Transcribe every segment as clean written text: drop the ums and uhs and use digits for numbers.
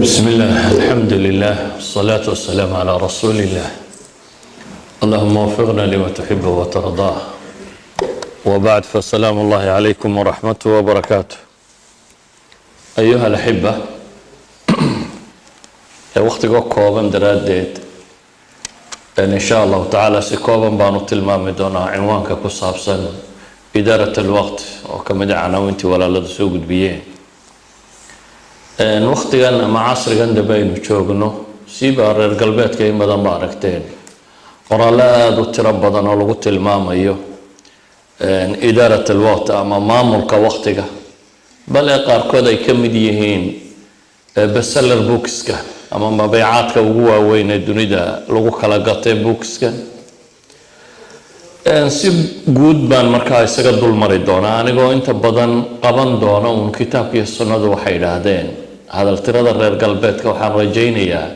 بسم الله، الحمد لله، والصلاة والسلام على رسول الله. اللهم وفقنا لما تحب وترضاه. وبعد، فسلام الله عليكم ورحمته وبركاته. أيها الأحبة، waqtigoo kooban daraaddeed, in sha Allahu tacaala si kooban baanu tilmaami doonaa cinwaanka ku saabsan إدارة الوقت, oo ka mid a canaawintii walaaladu soo gudbiyeen. Waqtigan ama casrigan dambe aynu joogno, siiba reer galbeedka, in badan ba aragteen qoraallo aada u tiro badan oo lagu tilmaamayo إدارة الوقت ama maamulka waqtiga, bale qaarkood ay ka mid yihiin bestseller bookska ama mabeecaadka ugu waaweyn ee dunida lagu kala gatay bookska. Si guud baan markaa isaga dul mari doonaa, anigoo inta badan qaban doona uun kitaabka iyo sunnadu waxay idhaahdeen. Hadaltirada reer galbeedka waxaan rajaynayaa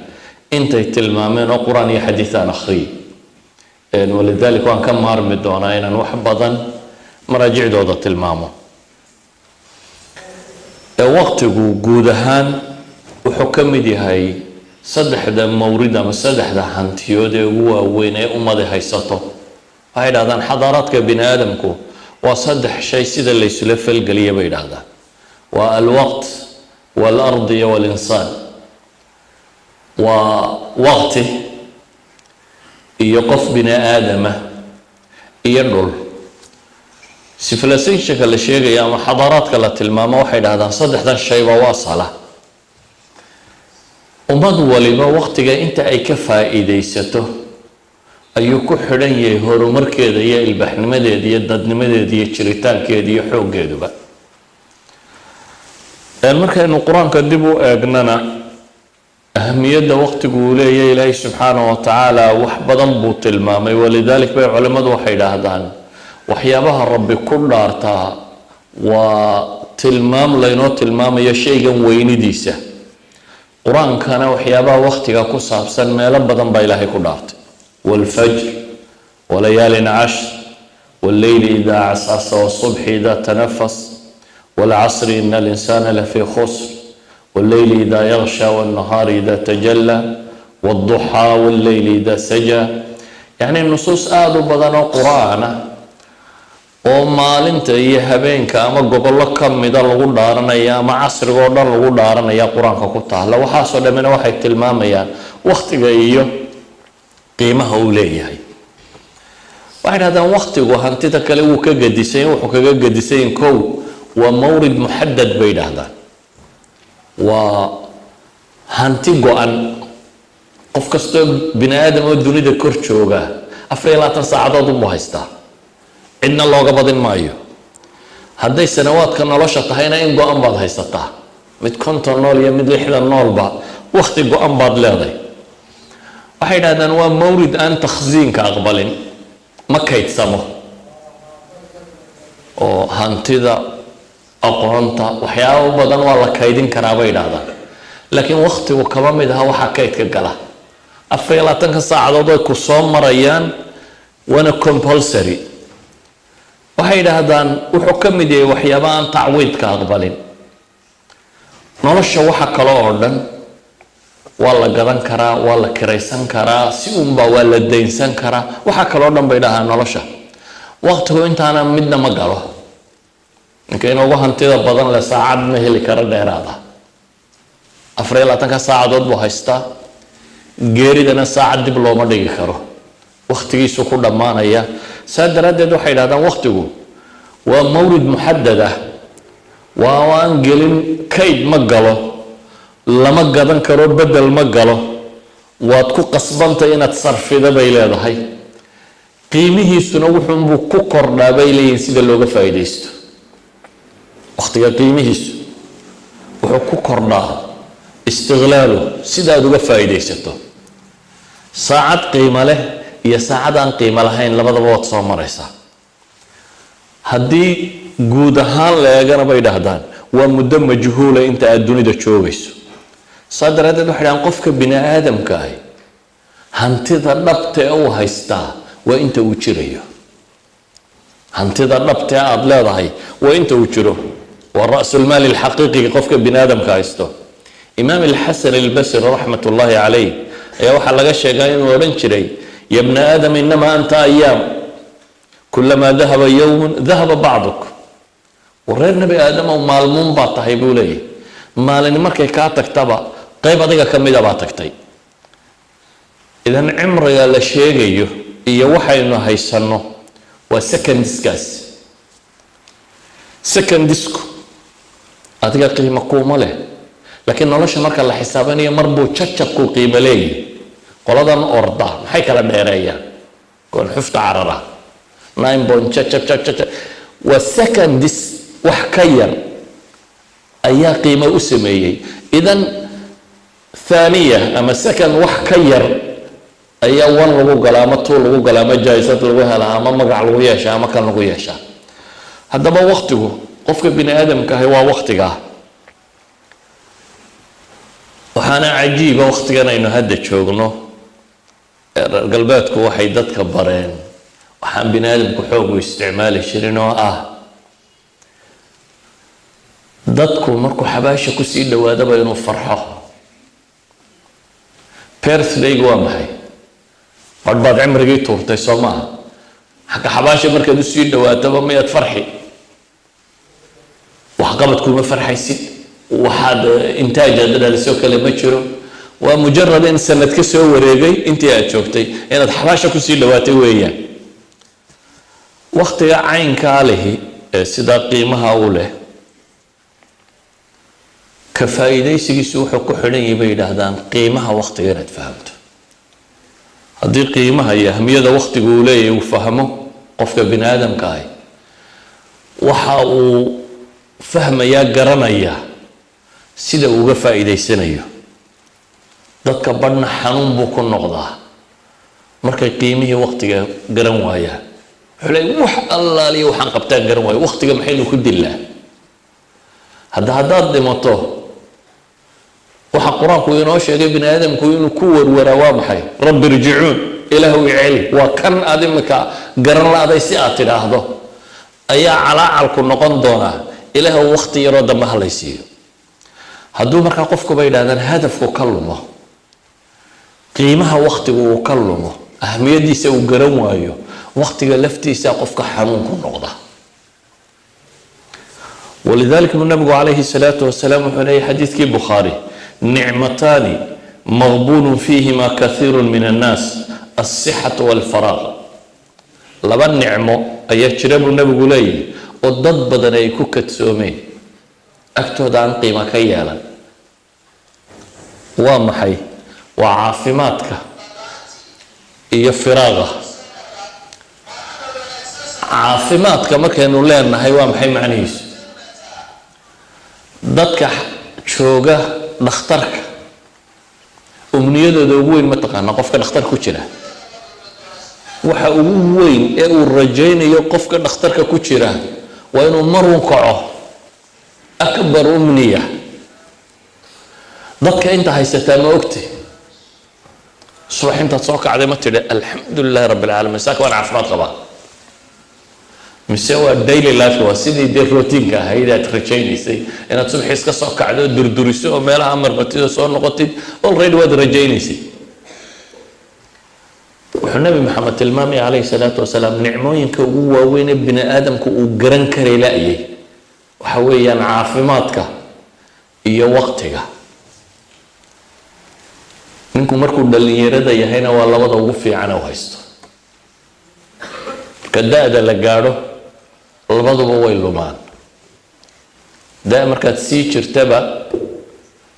intay tilmaameen oo Qur-aan iyo xadiis aan akhriyay, ولذلك waan ka maarmi doonaa inaan wax badan maraajicdooda tilmaamo. Waqtigu guud ahaan wuxuu ka mid yahay saddexda mawrid ama saddexda hantiyood ee ugu waaweyn ee ummadi haysato. Waxay idhahdaan xadaaraadka bini aadamku waa saddex shay sida laysula falgeliya bay idhahdaan: waa الوقت والأرض iyo والإنسان. Waa waqti iyo qof bini aadama iyo dhul. Civilizationka la sheegaya ama xadaaraadka la tilmaamo, waxay dhahdaan saddexdan shayba waa sala. Ummad waliba waqtiga inta ay ka faa'iidaysato ayuu ku xidhan yahay horumarkeeda iyo ilbaxnimadeeda iyo dadnimadeeda iyo jiritaankeeda iyo xooggeeduba. Markaynu Qur-aanka dib u eegnana, ahamiyadda waqtigu uu leeyahay Ilaahay subxaanaه wa tacaala wax badan buu tilmaamay. ولذلك bay culimmadu waxay idhaahdaan waxyaabaha Rabbi ku dhaartaa waa tilmaam laynoo tilmaamayo shaygan weynidiisa. Qur-aankana waxyaabaha waqtiga ku saabsan meelo badan baa Ilaahay ku dhaartay: والفجر وليال عشر والليل إذا عسعس والصبح إذا تنفس والعصر إن الإنسان لفي خسر والليل إذا يغشى والنهار إذا تجلى والضحى والليل إذا سجى. يعني nusuus aada u badan oo Qur-aan ah oo maalinta iyo habeenka ama gobollo ka mida lagu dhaaranaya ama casriga oo dhan lagu dhaaranaya Qur-aanka ku taala. Waxaasoo dhammina waxay tilmaamayaan waktiga iyo qiimaha uu leeyahay. Waxay dhahdaan waktigu hantida kale wuu ka gedisay. Wuxuu kaga gedisayin, kow, waa مورد محدد bay dhahdaan, waa hanti go-an. Qof kastoo bini aadam oo dunida kor jooga 24 saacadood unbuu haystaa, cidna looga badin maayo. Hadday sanawaadka nolosha tahayna, in go-an baad haysataa. Mid 50 nool iyo mid 60 noolba wakti go-an baad leeday. Waxay dhahdaan waa mawrid aan takhsiinka aqbalin, ma kaydsamo, oo hantida, aqoonta, waxyaabo badan waa la kaydin karaa bay idhahdaan, laakiin waktigu kama mid aha waxaa kaydka gala. 24-ka saacadood way ku soo marayaan, waana compulsory. Waxay idhaahdaan wuxuu ka mid yahay waxyaaba aan tacwiidka aqbalin. Nolosha waxa kale oo dhan waa la gadan karaa, waa la kiraysan karaa, si unbaa waa la daynsan karaa, waxa kaloo dhan bay dhahaan nolosha. Waqtigu intaana midna ma galo. Ninka inoogu hantida badan le saacad ma heli karo dheeraada, 24-ka saacadood buu haystaa. Geeridana saacad dib looma dhigi karo, waktigiisu ku dhammaanaya. Saa daraaddeed waxay idhahdaan waktigu waa مورد محدد ah, waa aan gelin kayd, ma galo, lama gadan karo, bedel ma galo, waad ku qasbantay inaad sarfida bay leedahay. Qiimihiisuna wuxuunbuu ku kordhaa bay leeyihin sida looga faa'iidaysto. Waktiga qiimihiisu wuxuu ku kordhaa استغلاله, sidaad uga faa'iidaysato. Saacad qiimo leh iyo saacad aan qiimo lahayn labadaba waad soo maraysaa. Haddii guud ahaan la eegana, bay dhahdaan, waa muddo majhuula inta aad dunida joogayso. Saa daraaddeed waxay dhahaan qofka bini aadamka ahi hantida dhabta ee uu haystaa waa inta uu jirayo. Hantida dhabta ee aada leedahay waa inta uu jiro, waa رأس المال الحقيقي qofka bini aadamka haysto. Imaam Alxasan Albasri raxmat ullaahi calayh ayaa waxaa laga sheegaa inuu odhan jiray: "Ya bna aadam, inamaa anta ayaam, kulamaa dahaba yowmun dahaba bacduk." Wareer Nebi Aadamow, maalmuun baa tahay, buu leeyahy. Maalin markay kaa tagtaba, qayb adiga ka mida baa tagtay. Idan cimriga la sheegayo iyo waxaynu haysanno waa secondskaas. Secondsku adiga qiimo kuuma leh, laakiin nolosha marka la xisaabanayo mar buu jajabku qiimo leeyahy. Qoladan orda maxay kala dheereeyaan? Koon xufta carara nine point jajab jajab, waa seconds, wax ka yar ayaa qiimo u sameeyey. Idan thaniya ama second wax ka yar ayaa one lagu galaa ama two lagu galaa ama jaisad lagu helaa ama magac lagu yeeshaa ama kan lagu yeeshaa. Haddaba waktigu qofka bini aadamka ahi waa waktigaa. Waxaana cajiiba waktigan aynu hadda joogno, reer galbeedku waxay dadka bareen waxaan bini aadamku xoog u isticmaali jirin, oo ah dadku markuu xabaasha kusii dhawaadaba inuu farxo. Birthdaygu waa maxay? Badh baad cimrigii tuurtay, soo maaha? Xagga xabaasha markaad usii dhawaataba miyaad farxi? Waxqabad kuma farxaysid, waxaad intaajaad dhalisoo kale ma jiro. Waa mujarad in sanad ka soo wareegay intii aad joogtay, inaad xabaasha kusii dhawaatay weeyaan. Waktiga caynkaa lihi ee sidaa qiimaha u leh, ka faa'iidaysigiisu wuxuu ku xidhan yahay, bay yidhaahdaan, qiimaha waktiga inaad fahamto. Haddii qiimaha iyo ahmiyada waktigu uu leeyahay uu fahmo qofka bini aadamka ahi, waxa uu fahmayaa, garanaya sida uu uga faa'iidaysanayo. Dadka badhna xanuun buu ku noqdaa markay qiimihii waktiga garan waayaan. Wuxuu leeyahy: "Wax allaaliya waxaan qabtaan garan waayo. Waktiga maxaynu ku dillaa?" Hadda haddaad dhimato, waxa Qur-aanku inoo sheegay bini aadamku inuu ku warwaraa waa maxay? "Rabbi irjicuun", Ilaahu iceli. Waa kan aad imika garan la-day si aad tidhaahdo ayaa calaacalku noqon doonaa: "Ilaahu, wakti yaroo dambe ha laysiiyo." Hadduu markaa qofku, bay yidhahdaan, hadafku ka lumo, qiimaha waktigu uu ka lumo, ahmiyadiisa uu garan waayo, waktiga laftiisa qofka xanuun ku noqda. Walidalik buu nabigu calayhi salaatu wasalaam wuxuu leeyahy, xadiidkii Bukhaari: "Nicmataani maqbuulun fiihima kathiiru min annaas, alsixatu walfaraaq." Laba nicmo ayaa jira, buu nabigu leeyahy, oo dad badan ay ku kadsoomeen, agtooda aan qiimo ka yeelan. Waa maxay? Waa caafimaadka iyo firaaqa. Caafimaadka markaynu leenahay, waa maxay macnihiisu? Dadka jooga dhakhtarka umniyadooda ugu weyn ma taqaana? Qofka dhakhtar ku jira waxa ugu weyn ee uu rajaynayo, qofka dhakhtarka ku jira, waa inuu marun kaco. Akbar umniya dadka inta haysataa ma ogti? Subax intaad soo kacday ma tidhi: "Alxamdu lilahi rabbi alcaalamiin, saaka waan caafimaad qabaa"? Mise waa daily life, waa sidii dee routineka ahayd aad rajaynaysay inaad subaxii iska soo kacdo, durduriso oo meelaha marmatid oo soo noqotid? Already waad rajaynaysay. Wuxuu Nabi Maxamed tilmaamaya calayhi salaatu wasalaam, nicmooyinka ugu waaweyn ee bini aadamku uu garan karay la-yay waxa weeyaan caafimaadka iyo waqtiga. Ninku markuu dhalinyarada yahayna waa labada ugu fiican u haysto. Marka da-da la gaadho, labaduba way lumaan. Da markaad sii jirtaba,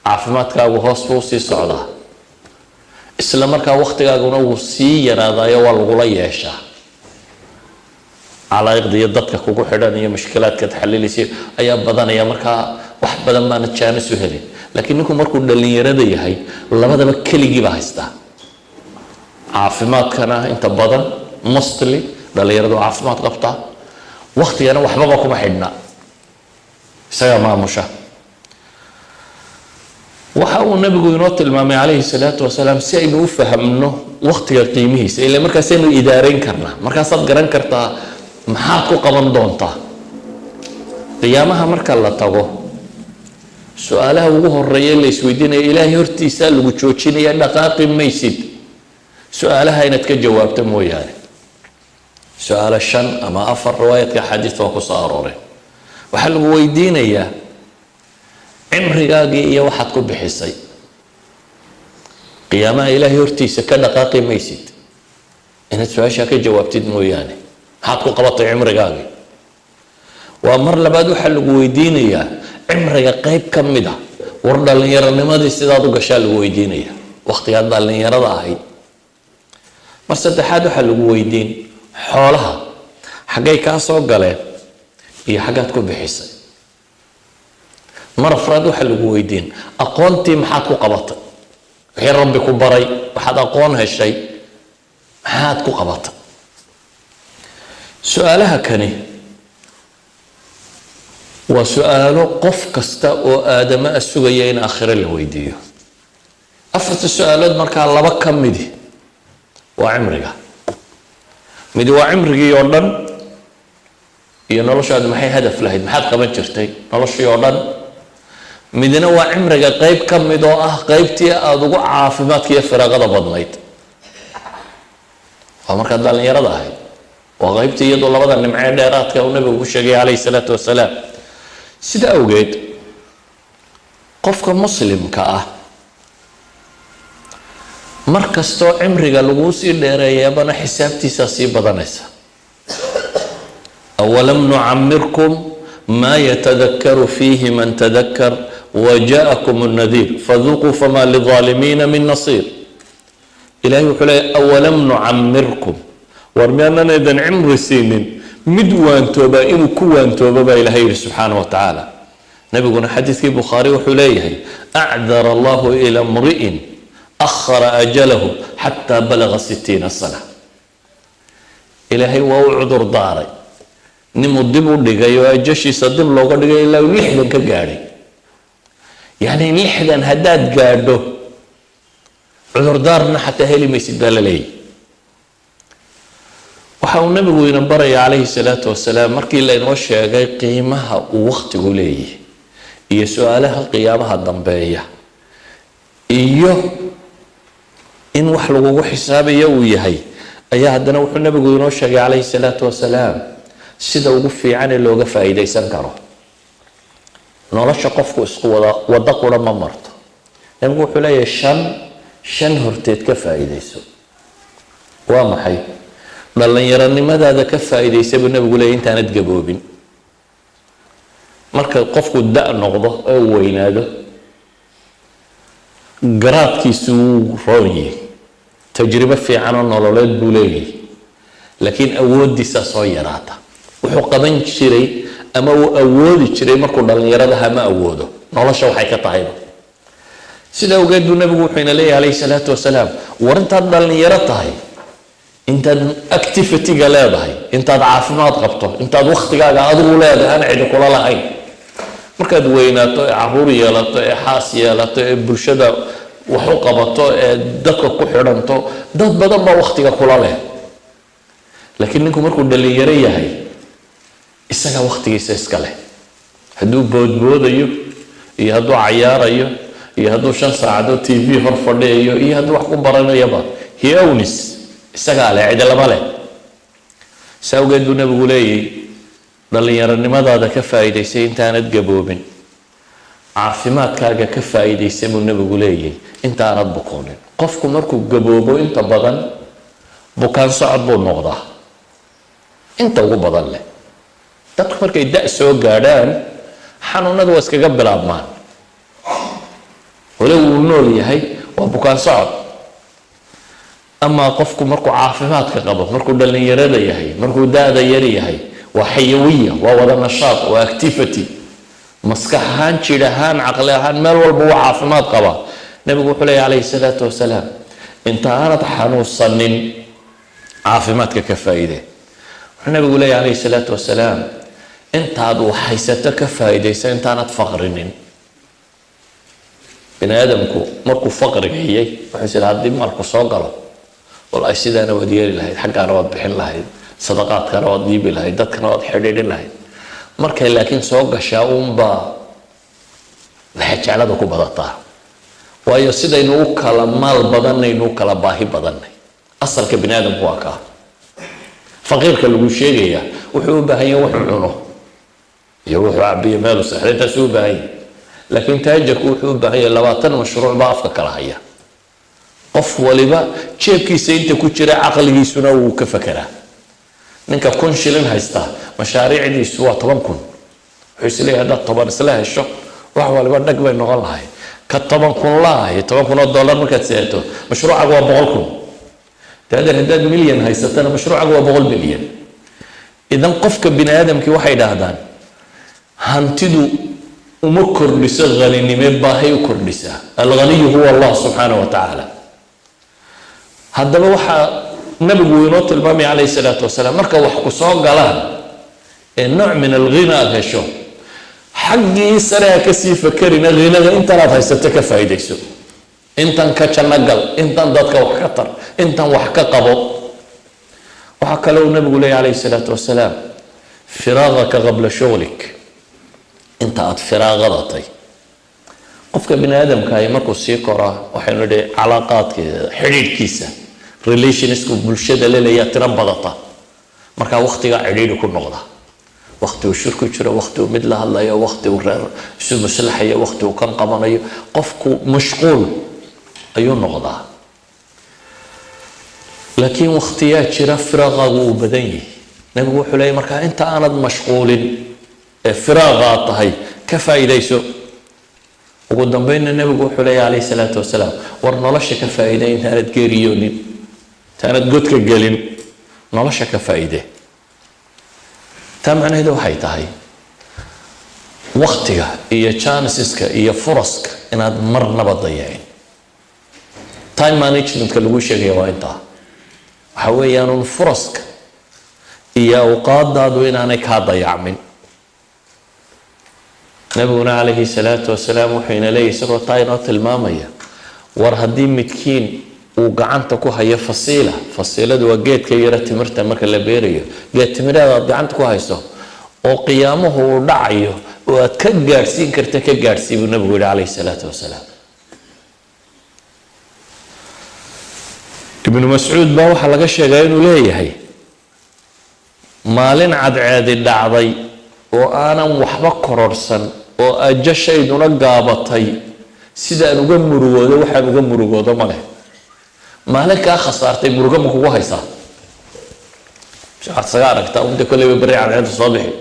caafimaadkaagu hoos buu usii socdaa, isla markaa waktigaaguna wuu sii yaraadaayo, waa lagula yeeshaa. Calaa'iqda iyo dadka kugu xidhan iyo mushkilaadkaad xalilaysa ayaa badanaya. Markaa wax badan baana jaanis u helin. Laakiin ninku markuu dhalinyarada yahay, labadaba keligii baa haystaa. Caafimaadkana inta badan, mostly, dhalinyaradu caafimaad qabtaa, waktigana waxbaba kuma xidhna, isagaa maamusha. Waxa uu nabigu inoo tilmaamay calayhi salaatu wasalaam, si aynu u fahamno waktiga qiimihiisa, ila markaasaynu idaareyn karnaa, markaasaad garan kartaa maxaad ku qaban doontaa qiyaamaha marka la tago. Su-aalaha ugu horeeya la isweydiinaya, Ilaahay hortiisaa lagu joojinaya, dhaqaaqi maysid su-aalaha inaad ka jawaabto mooyaane. Su-aalo shan ama afar riwaayadka axaadiista waa kusoo arooreen. Waxaa lagu weydiinayaa cimrigaagii iyo waxaad ku bixisay. Qiyaamaha Ilaahay hortiisa ka dhaqaaqi maysid inaad su-aashaa ka jawaabtid mooyaane. Maxaad ku qabatay cimrigaagii? Waa mar labaad, waxaa lagu weydiinayaa cimriga qayb ka mid a. War dhallinyaronimadii sidaad u gashaa lagu weydiinaya, wakhtigaad dhallinyarada ahayd. Mar saddexaad, waxaa lagu weydiin xoolaha xaggay kaa soo galeen iyo xaggaad ku bixisay. Mar afraad, waxaa lagu weydiin aqoontii maxaad ku qabatay, wixii Rabbi ku baray, waxaad aqoon heshay maxaad ku qabatay. Su-aalaha kani waa su-aalo qof kasta oo aadamo a sugaya in aakhiro la weydiiyo. Afarta su-aalood markaa laba ka midi waa cimriga, midi waa cimrigii oo dhan iyo noloshaadu maxay hadaf lahayd, maxaad qaban jirtay noloshii oo dhan. Midna waa cimriga qeyb ka mid oo ah qeybtii aada ugu caafimaadka iyo firaaqada badnayd, waa markaad dhallinyarada ahayd. Waa qeybtii iyadoo labada nimcee dheeraadka uu Nabigu ku sheegay calayhi salaatu wasalaam. Sida awgeed qofka Muslimka ah mar kastoo cimriga laguu sii dheereeyaabana xisaabtiisaa sii badanaysa. أولم نعمركم ما يتذكر فيه من تذكر وجاءكم النذير فذوقوا فما للظالمين من نصير. Ilahay wuxuu leeyay: أولم نعمركم, war miyaanan idin cimri siinin mid waantooba inuu ku waantooba baa Ilahay yihi subxaana wa tacaala. Nabiguna xadiidkii Bukhaari wuxuu leeyahay: أعذر الله إلى امرئ أخر أجله حتى بلغ 60 سنة. Ilaahay waa u cudur daaray ninuu dib u dhigay oo ajashiisa dib looga dhigay ilaa uu 60 ka gaadhay. Yacni 60 haddaad gaadho, cudurdaarna xataa heli maysid baa la leeyahy. Waxa uu Nabigu ina baraya calayhi salaatu wasalaam, markii laynoo sheegay qiimaha uu wakhtigu leeyahy iyo su-aalaha qiyaamaha dambeeya iyo in wax lagugu xisaabayo uu yahay, ayaa haddana wuxuu Nabigu inoo sheegay calayhi salaatu wasalaam sida ugu fiican ee looga faa'iidaysan karo nolosha. Qofku isku wada waddo qura ma marto. Nabigu wuxuu leeyahay: shan shan horteed ka faa'iidayso. Waa maxay? Dhallinyaronimadaada ka faa'iidaysa buu Nabigu leeyahy intaanad gaboobin. Marka qofku da' noqdo oo uu weynaado, garaadkiisu wuu roon yahay, tajribo fiican oo nololeed buu leeyahay, laakiin awooddiisaa soo yaraata. Wuxuu qaban jiray ama uu awoodi jiray markuu dhallinyaradaha ma awoodo. Nolosha waxay ka tahayba sida awgeed buu Nabigu wuxuu ina leeyahy calayhi salaatu wasalaam: war intaad dhallinyaro tahay, intaad activity-ga leedahay, intaad caafimaad qabto, intaad waktigaaga adigu leedahay aan cidi kula lahayn. Markaad weynaato ee caruur yeelato ee xaas yeelato ee bulshada wax u qabato ee dadka ku xidhanto, dad badan baa waktiga kula leh. Laakiin ninku markuu dhalinyaro yahay, isagaa waktigiisa iska leh. Hadduu boodboodayo iyo hadduu cayaarayo iyo hadduu 5 saacadood TV hor fadhiyayo iyo hadduu wax ku baranayaba, he owns, isagaa leh, cidi lama leh. Saa awgeed buu Nabigu leeyay: dhallinyaronimadaada ka faa'iidaysay intaanad gaboobin. Caafimaadkaaga ka faa'iidaysay buu Nabigu leeyay intaanad bukoonin. Qofku markuu gaboobo, inta badan bukaan socod buu noqdaa. Inta ugu badan leh dadku markay da' soo gaadhaan, xanuunadu waa iskaga bilaabmaan. Walow uu nool yahay, waa bukaan socod. Amaa qofku markuu caafimaadka qabo, markuu dhallinyarada yahay, markuu da-da yar yahay, waa xayawiya, waa wada nashaad, waa activity, maskax ahaan, jidh ahaan, caqli ahaan, meel walba waa caafimaad qabaa. Nabigu wuxuu leeyahy calayhi salaatu wasalaam: inta aanad xanuunsanin caafimaadka ka faa'iide. Wuxuu Nabigu leeyahy calayhi salaatu wasalaam: intaad wax haysato ka faa'iidaysa intaanad faqrinin. Bini aadamku markuu faqrigayay wuxuu is haddii maalku soo galo, walahi sidaana waad yeeli lahayd, xaggaana waad bixin lahayd, sadaqaadkana waad dhiibi lahayd, dadkana waad xidhiidhin lahayd. Markay laakiin soo gashaa uunbaa Lexejeclada ku badataa, waayo sidaynu u kala maal badanaynu u kala baahi badannay. Asalka bini aadamku waa kaa. Faqiirka lagu sheegaya wuxuu u baahan yahay wuxuu cuno iyo wuxuu cabiyo, meelu seexda, intaasuu u baahan yahay. Laakiin taajirku wuxuu u baahan yahay 20 mashruuc baa afka kala haya. Qof waliba jeebkiisa inta ku jira caqligiisuna wuu ka fekeraa. Ninka 1000 shilin haysta mashaariicdiisu waa 10,000. Wuxuu isleeyahay haddaad 10 isla hesho, wax waliba dhag bay noqon lahay. Ka 10,000 laahay, $10,000 markaad seeto, mashruucagu waa 100,000. Taadeer, haddaad milyan haysatana, mashruucagu waa 100 milyan. Idan qofka bini aadamkii, waxay dhahdaan, hantidu uma kordhiso haninime, baahay u kordhisaa. الغني هو الله سبحانه وتعالى. Haddaba waxaa nabigu uu inoo tilmaamaya عليه الصلاة والسلام, marka wax ku soo galaan ee nooc من الغنى aada hesho, xaggii sare ha kasii fakerina, ghinada intanaad haysato ka faa'iidayso, intan ka janno gal, intan dadka wax ka tar, intan wax ka qabo. Waxaa kale uu nabigu leeyahy عليه الصلاة والسلام: فراغك قبل شغلك. Inta aada firaaqadatay. Qofka bini aadamkaahi markuu sii koraa, waxaynu nidhi calaaqaadkeeda, xidhiidhkiisa, relationsku bulshada leleeyaa tiro badata. Markaa waktigaa cidhiidhi ku noqda, wakti uu shir ku jiro, wakti uu mid la hadlayo, wakti uu reer isu maslaxayo, wakti uu kan qabanayo, qofku mashquul ayuu noqdaa. Laakiin waktiyaa jira firaaqaagu uu badan yahay. Nabigu wuxuu leeyay, markaa inta aanad mashquulin ee firaaqaad tahay, ka faa'iidayso. Ugu dambeynna nebigu wuxuu leeyahy عليه الصلاة والسلام: war nolosha ka faa'iiday intaanad geeriyoonin, intaanad godka gelin, nolosha ka faa'iide. Taa macnaheedu waxay tahay waktiga iyo chanceska iyo furaska inaad marnaba dayacin. Time managementka lagu sheegaya waa intaa. Waxa weeyaan un furaska iyo awqaadaadu inaanay kaa dayacmin. Nabiguna عليه الصلاة والسلام wuxuu ina leeyahy, isagoo taa inoo tilmaamaya: war haddii midkiin uu gacanta ku hayo fasiila, fasiiladu waa geedka yaro timirta marka la beerayo, geed timireed aad gacanta ku hayso oo qiyaamuhu uu dhacayo oo aad ka gaadhsiin karta, ka gaadhsii, buu nabigu yihi عليه الصلاة والسلام. Ibnu Mascuud baa waxaa laga sheegaa inuu leeyahay: maalin cadceedi dhacday oo aanan waxba kororhsan oo ajashayduna gaabatay, sidaan uga murugoodo waxaan uga murugoodo ma leh. Maalin kaa khasaartay murugo ma kugu haysaa? Waxaad isaga aragtaa unde kolleyba berri cadceedu soo bixi.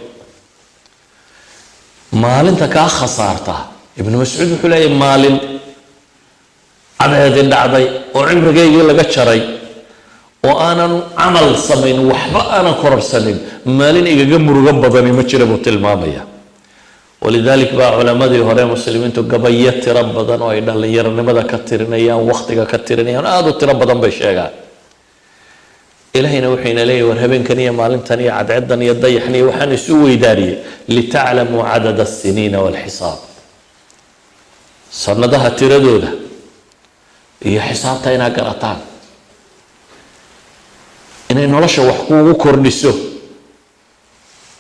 Maalinta kaa khasaartaa, Ibnu Mascuud wuxuu leeyahay, maalin cadceedi dhacday oo cimrigaygii laga jaray oo aanan camal samayn, waxba aanan kororsanin, maalin igaga murugo badani ma jira, buu tilmaamaya. ولذلك baa culamadii hore muslimiintu gabayo tiro badan oo ay dhallinyaronimada ka tirinayaan, waktiga ka tirinayaan, aada u tiro badan bay sheegaan. Ilahayna wuxuu ina leeyahy: war habeenkan iyo maalintan iyo cadcedan iyo dayaxan iyo waxaan isu weydaariyey لتعلموا عدد السنين والحساب, sanadaha tiradooda iyo xisaabta inaad garataan, inay nolosha wax kuugu kordhiso.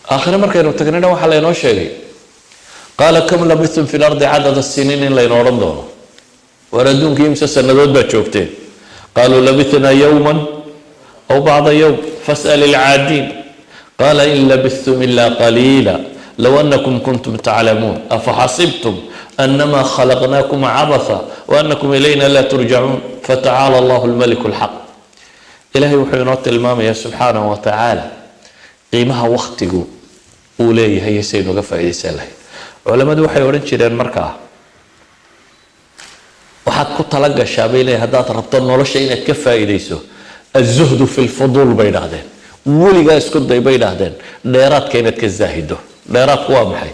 Aakhire markaynu tagnayna waxaa laynoo sheegay: قال كم لبثتم في الأرض عدد سنين, in layna odhan doono: war adduunkii imse sannadood baad joogteen? قالوا لبثنا يوما أو بعض يوم فاسأل العادين. قال إن لبثتم إلا قليلا لو أنكم كنتم تعلمون. أفحسبتم أنما خلقناكم عبثا وأنكم إلينا لا ترجعون. فتعالى الله الملك الحق. Ilahay wuxuu inoo tilmaamaya سبحانه وتعالى qiimaha waktigu uu leeyahay iyo saynu uga faa'iidaysan lahayd. Culammadu waxay odhan jireen, markaa waxaad ku tala gashaa, bay leeyahay, haddaad rabto nolosha inaad ka faa'iidayso, الزهد في الفضول, bay dhahdeen. Weligaa isku day, bay dhahdeen, dheeraadka inaad ka zaahido. Dheeraadku waa maxay?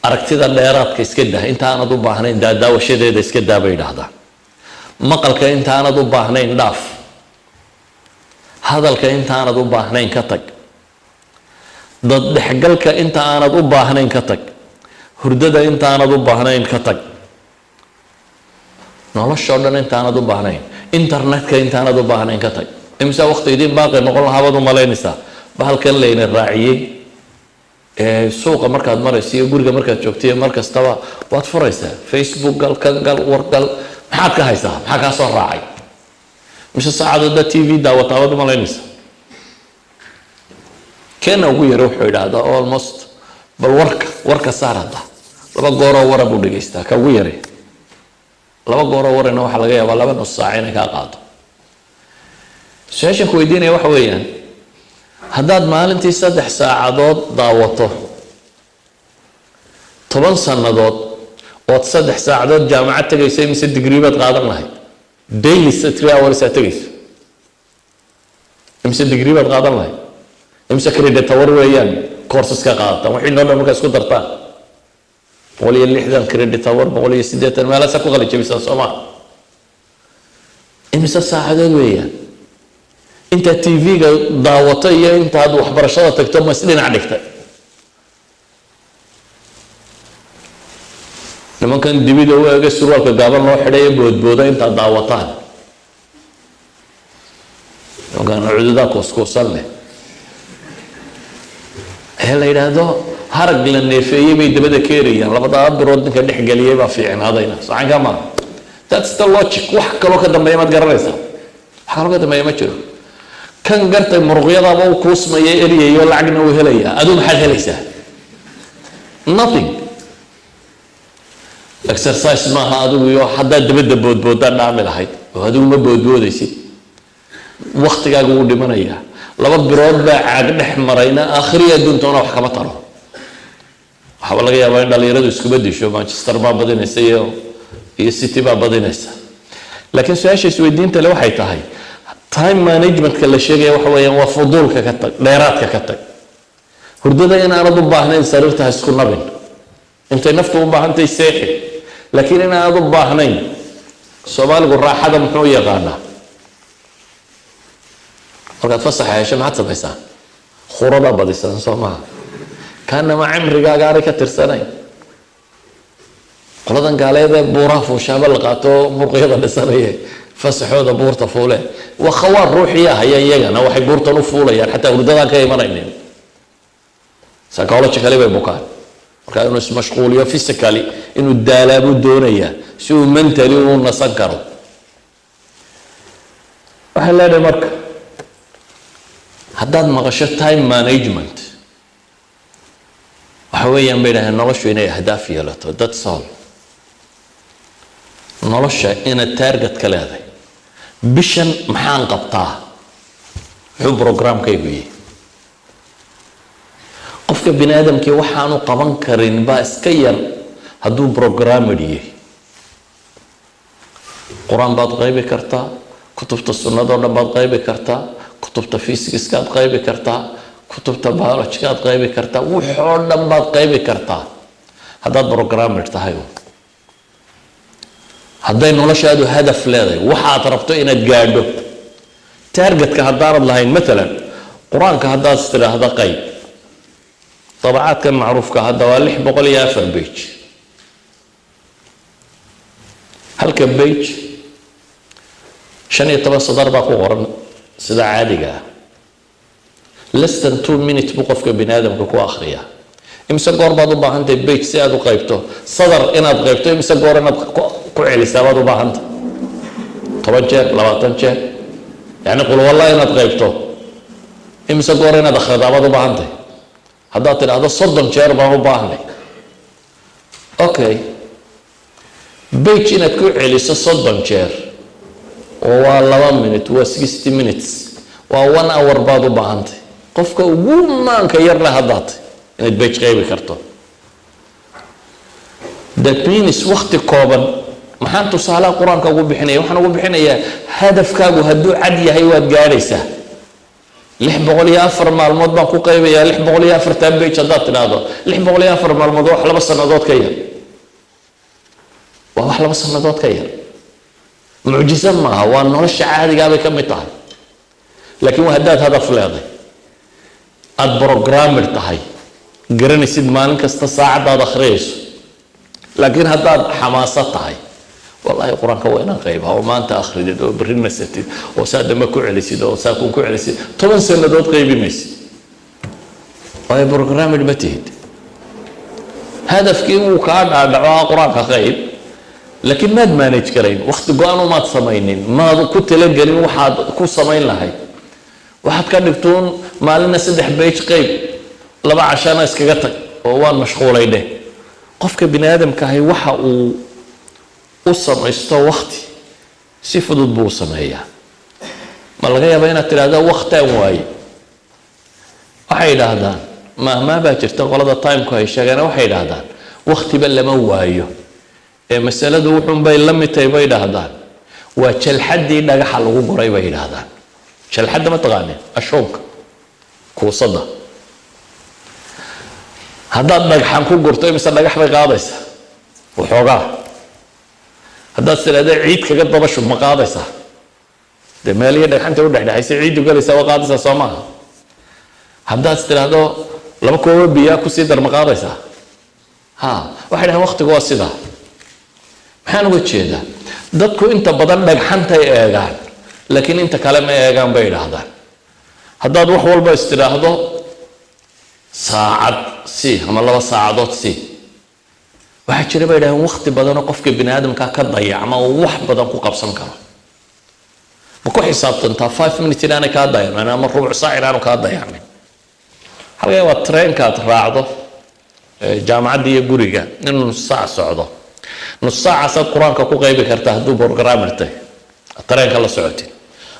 Aragtida dheeraadka iska dah inta aanad u baahnayn, daadaawashadeeda iska daa, bay dhahdaan. Maqalka intaanad u baahnayn dhaaf. Hadalka intaanad u baahnayn ka tag. Dad dhexgalka inta aanad u baahnayn ka tag. Hurdada intaanad u baahnayn ka tag. Noloshoo dhan intaanad u baahnayn, internetka intaanad u baahnayn ka tag. Imisa waqti idiin baaqi noqon lahaa baad u malaynaysaa bahalkan layna raaciyey? Suuqa markaad marayso iyo guriga markaad joogto iyo mar kastaba waad furaysaa Facebook, gal, kan gal, war gal. Maxaad ka haysaa? Maxaa kaa soo raacay? Mise saacadood TV daawataa baad umalaynaysa? Keena ugu yara wuxuu idhaahdaa almost, bal warka saar hadda, laba gooroo wara buu dhegaystaa ka ugu yare. Laba gooroo warina waxaa laga yaabaa 2.5 saac inay kaa qaado. Su-aashan ku weydiinaya waxa weeyaan, haddaad maalintii 3 saacadood daawato 10 sannadood ood 3 saacadood jaamacad tegayso, mise degree baad qaadan lahayd? Daily 3 hours aad tegayso, imise degree baad qaadan lahayd? Imise credit hour weeyaan courseska qaadataan? Wixii noo dhan markaa isku dartaan, 160 credit hour, 180 meelaasa ku qali jabisaan, soo maa? Imise saacadood weeyaan intaad TV-ga daawato iyo intaad waxbarashada tagto? Ma isdhinac dhigtay? Nimankan dibida u ega, surwaalka gaaban loo xidhay ee boodbooda intaad daawataan, nimankan cududaa kuuskuusan leh ee la yidhaahdo harag la neefeeyey bay dabada keerayaan, labadaa birood ninka dhex geliyay baa fiicnaadayna sacanka maaha. That's the logic. Wax kaloo ka dambeeya maad garanaysaa? Wax kaloo ka dambeeya ma jiro. Kan gartay muruqyadaaba u kuusmaya, eryayo, lacagna uu helayaa. Aduu maxaad helaysaa? Nothing. Exercise maaha adigu iyo haddaad dabadda boodboodaan dhaami lahayd oo adigu ma boodboodaysid, waktigaaga wuu dhimanayaa. Laba birood baa caag dhex marayna, aakhiriya adduuntoona wax kama taro. Waxaaba laga yaabaa in dhalinyaradu iskuba disho, Manchester baa badinaysa iyo City baa badinaysa. Laakiin su-aasha isweydiinta le waxay tahay, time managementka la sheegaya waxa weeyaan waa fuduulka ka tag, dheeraadka ka tag. Hurdada inaanad u baahnayn sariirta ha isku nabin. Intay naftu u baahantahay seexi, laakiin inaanad u baahnayn. Soomaaligu raaxada muxuu yaqaanaa? Markaad fasaxa hesho maxaad samaysaa? Khuradaa badisan, soo maha? Kaanama cimrigaaga aanay ka tirsanayn. Qoladan gaaleed ee buuraha fuushaaba la qaato, murqyada dhisanaya, fasaxooda buurta fuule. Waa khawaar ruuxiya haya iyagana. Waxay buurtan u fuulayaan xataa hurdadaan ka imanaynin, psychologically bay bukaan. Marka inuu ismashquuliyo, physically inuu daalaabuu doonayaa si uu mentally u nasan karo. Waxay leedahay marka, haddaad maqasho time management, waxa weeyaan bay dhahdeen noloshu inay ahdaaf yeelato. That's all. Nolosha inaad target ka leedahay. Bishan maxaan qabtaa? Muxuu programkaygu yahay? Qofka bini aadamkii waxaanu qaban karin baa iska yar hadduu programmed yahay. Qur-aan baad qaybi kartaa, kutubta sunnadoo dhan baad qaybi kartaa, kutubta physicskaad qaybi kartaa, kutubta biologygaad qaybi kartaa, waxoo dhan baad qaybi kartaa haddaad programmed tahay, hadday noloshaadu hadaf leedahay, waxaad rabto inaad gaadho. Targetka haddaanad lahayn, matalan qur-aanka haddaad istidhaahda qayb, dabacaadkan macruufka hadda waa 604 page. Halka page 15 sadar baa ku qoran sida caadiga ah. Less than 2 minutes buu qofka bini aadamka ku akhriyaa. Imise goor baad u baahantahay page si aad u qaybto? Sadar inaad qaybto imise goor inaad ku celisaa baad u baahantay? 10 jeer, 20 jeer. Yacni qulwalla inaad qaybto imise goor inaad akhridaa baad u baahantay? Haddaad tidhaahdo 30 jeer baan u baahnay, okay, page inaad ku celiso 30 jeer oo waa 2 minute, waa 60 minutes, waa one hour baad u baahantay, qofka ugu maanka yar leh haddaad inaad page qaybi karto. That means wakti kooban. Maxaan tusaalaha qur-aanka ugu bixinaya? Waxaan ugu bixinayaa, hadafkaagu hadduu cad yahay, waad gaadhaysaa. 604 maalmood baan ku qaybayaa 604-tan page haddaad tidhaahdo, 604 maalmood waa wax 2 sannadood ka yar, waa wax 2 sannadood ka yar. Mucjiso maaha, waa nolosha caadigaa bay ka mid tahay. Laakiin waa haddaad hadaf leeday, aada programmed tahay, garanaysid maalin kasta saacaddaad akhriyayso. Laakiin haddaad xamaasad tahay, wallahi qur-aanka waa inaan qaybaa, oo maanta akhridid oo berri nasatid oo saa dambe ku celisid oo saa kun ku celisid, 10 sannadood qaybi maysid. Waayo programmed ma tihid. Hadafkii wuu kaa dhaadhaco, qur-aanka qayb, laakiin maad manage garayn, wakti go-an umaad samaynin, maad ku talagelin waxaad ku samayn lahayd. Waxaad ka dhigtuun maalina 3 page qayb, 2 cashana iskaga tag oo waan mashquulay dheh. Qofka bini aadamka ahi waxa uu u samaysto wakti si fudud buu u sameeyaa. Ma laga yaaba inaad tidhahda waktaan waaye? Waxay yidhaahdaan, maahmaa baa jirta qolada timeku ay sheegeen, waxay yidhaahdaan waktiba lama waayo ee masaladu wuxuun bay la mid tahay, bay yidhaahdaan, waa jalxaddii dhagaxa lagu guray, bay yidhaahdaan. Jalxadda ma taqaaneen? Ashuunka, kuusadda haddaad dhagxan ku gurto, imise dhagax bay qaadaysaa? Waxoogaa. Haddaad tidhahda ciid kaga daba shub, ma qaadaysaa? Dee meelihii dhagxanta udhexdhexaysay ciiddu galaysaa, waa qaadaysaa, soo maaha? Haddaad tidhaahdo 2 koobo biyaa kusii dar, ma qaadaysaa? Ha, waxay dhahaan waqtigu waa sidaa. Maxaan uga jeedaa? Dadku inta badan dhagxantay eegaan, laakiin inta kale ma eegaan, bay idhaahdaan. Haddaad wax walba istidhaahdo saacad si ama 2 saacadood si, waxaa jira, bay idhahdeen, waqti badanoo qofka bini aadamka ka dayacma oo wax badan ku qabsan karo. Ma ku xisaabtantaa 5 minutes inaanay kaa dayacmin ama rubuc saac inaanu kaa dayacmin? Halkan waa treenkaad raacdo jaamacadda iyo guriga inuu nus saac socdo. Nus saacaasaad qur-aanka ku qaybi kartaa hadduu programmer tahay tareenka la socotid.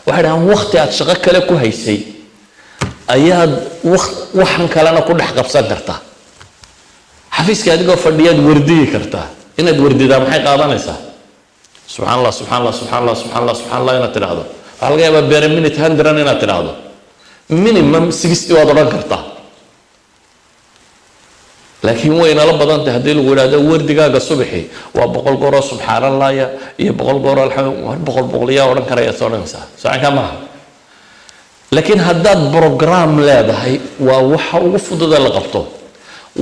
Waxay dhahaan waqti aad shaqo kale ku haysay ayaad waxan kalena ku dhex qabsan kartaa. Xafiiska adigoo fadhiyaad wardiyi kartaa. Inaad wardidaa maxay qaadanaysaa? Subxaan Allah, subxaan Allah, subxaan Allah, subxaan Allah, subxaan Allah inaad tidhaahdo waxaa laga yaabaa per minute 100 inaad tidhaahdo, minimum 60 waad odhan kartaa. Laakiin way nala badan tahay haddii lagu idhahdo wardigaaga subaxi waa 100 gooroo subxaan Allahya iyo 100 gooroo alxamdu, 100 boqolyaa odhan karayaad soo odhanaysaa, socanka maaha. Laakiin haddaad program leedahay, waa waxa ugu fududa la qabto.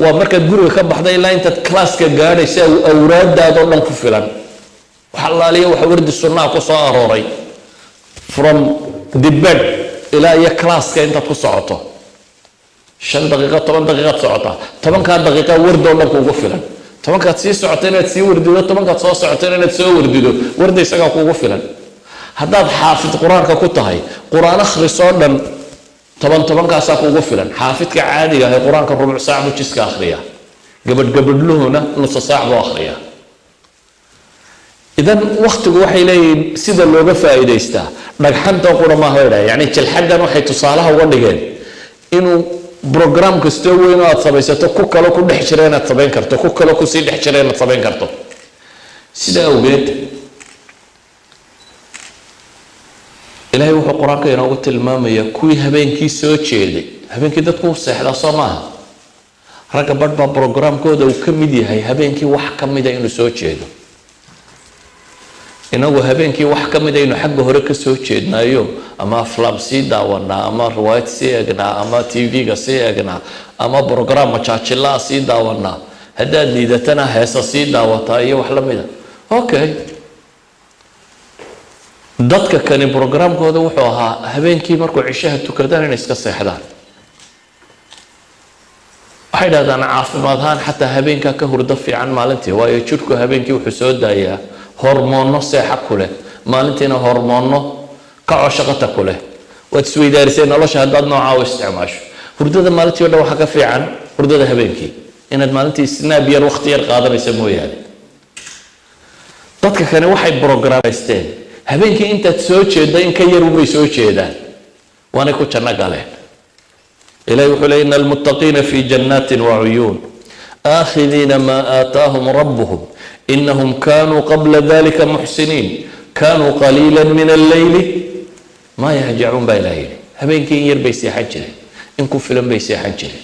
Waa markaad guriga ka baxda ilaa intaad classka gaadhaysa, awraadaadoo dhan ku filan. Wax allaaliya waxa wardi sunnaha ku soo arooray from the bed ilaa iyo classka intaad ku socoto, 5 daqiiqo, 10 daqiiqaad socotaa, 10-kaa daqiiqa wardi oo dhan kuugu filan. 10-kaad sii socota inaad sii wardido, 10-kaad soo socota inaad soo wardido, wardi isagaa kuugu filan. Haddaad xaafid qur-aanka ku tahay, qur-aan akhris oo dhan 10 10-kaasaa kuugu filan. Xaafidka caadiga ahi qur-aanka rubuc saac buu jiska akhriyaa, gabadh gabadhluhuna nusa saac buu akhriyaa. Idan waktigu, waxay leeyihiin, sida looga faa'iidaystaa dhagxanta qura maaha, bay dhahay. Yani jalxaddan waxay tusaalaha uga dhigeen inuu program kastoo weyn oo aad samaysato ku kalo ku dhex jira inaad samayn karto, ku kalo kusii dhex jira inaad samayn karto. Sida awgeed Ilaahay wuxuu qur-aanka inoogu tilmaamayaa kuwii habeenkii soo jeeday. Habeenkii dadku u seexdaa, soo maaha? Ragga badh baa programkooda uu ka mid yahay habeenkii wax ka mida inuu soo jeedo. Inagu habeenkii wax ka mid aynu xagga hore ka soo jeednaayo, ama aflaam sii daawanaa, ama riwaayad sii eegnaa, ama TV-ga sii eegnaa, ama program majaajilaa sii daawanaa, haddaad liidatana heesa sii daawataa iyo wax la mida. Okay, dadka kani programkooda wuxuu ahaa habeenkii markuu cishaha tukadaan inay iska seexdaan. Waxay dhahdaan caafimaad ahaan xataa habeenkaa ka hurdo fiican maalintii, waayo jidhku habeenkii wuxuu soo daayaa hormoonno seexa ku leh, maalintiina hormoonno kaco shaqata ku leh. Waad isweydaarisay nolosha haddaad noocaa u isticmaasho. Hurdada maalintii o dhan waxaa ka fiican hurdada habeenkii, inaad maalintii snap yar, waqti yar qaadanaysa mooyaane. Dadka kani waxay programmaysteen habeenkii intaad soo jeedda in ka yar unbay soo jeedaan, waanay ku janno galeen. Ilahi wuxuu leey: إن المتقين في جنات وعيون آخذين ما آتاهم ربهم إنهم كانوا قبل ذلك محسنين كانوا قليلا من الليل ما يهجعون, baa Ilaha yidhi. Habeenkii in yar bay seexan jireen, in ku filan bay seexan jireen,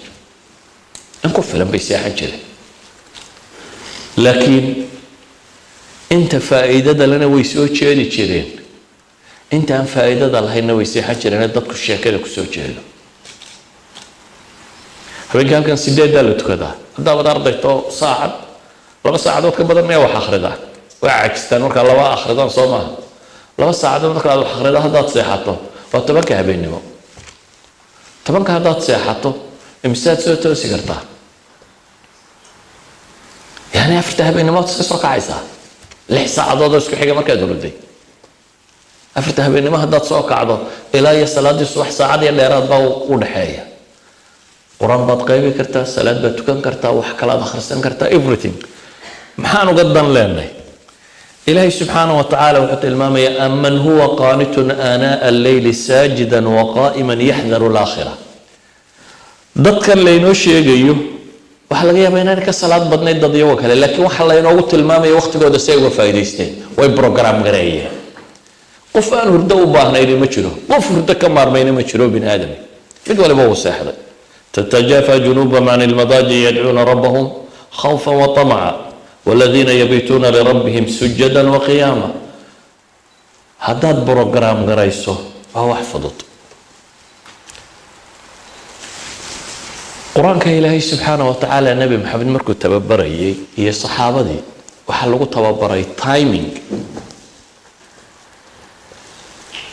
in ku filan bay seexan jireen, laakiin inta faa'iidada lena way soo jeedi jireen, intaan faa'iidada lahaynna way seexan jireen. Dadku sheekada kusoo jeedo habeenkii halkan 8-daa la tukadaa. Haddaabad ardayto, saacad, 2 saacadood ka badan miyaa wax akhridaa? Waa caajistaan markaa 2 akhridaan, soo maaha? 2 saacadood marka aad wax akhrido, haddaad seexato waa 10-ka habeennimo. 10-ka haddaad seexato, Imisaad soo toosi kartaa? Yani 4ta habeennimood iska soo kacaysaa, 6 saacadood oo isku xiga markaad hurday. 4ta habeennimo haddaad soo kacdo, ilaa iyo salaaddii subax saacad iyo dheeraad baa u dhexeeya. Qur-aan baad qaybi kartaa, salaad baad tukan kartaa, wax kalaad akhrisan kartaa, everything. Maxaan uga dan leenay? Ilaahay subxaana wa tacaala wuxuu tilmaamayaa: أمن هو قانت آناء الليل ساجدا وقائما يحذر الآخرة. Dadkan laynoo sheegayo waxaa laga yaabaa inaan ka salaad badnayd dad iyago kale, laakiin waxaa laynoogu tilmaamaya waqtigooda si ay uga faa'iidaysteen, way program gareeyeen. Qof aan hurdo u baahnayni ma jiro, qof hurdo ka maarmayna ma jiro. Bini aadami mid waliba wuu seexday. تتجافى جنوبهم عن المضاجع يدعون ربهم خوفا وطمعا والذين يبيتون لربهم سجدا وقياما. Haddaad program garayso, waa wax fudud. Qur-aanka Ilaahay subxaana wa tacaala Nebi Maxamed markuu tababarayay iyo saxaabadii, waxaa lagu tababaray timing.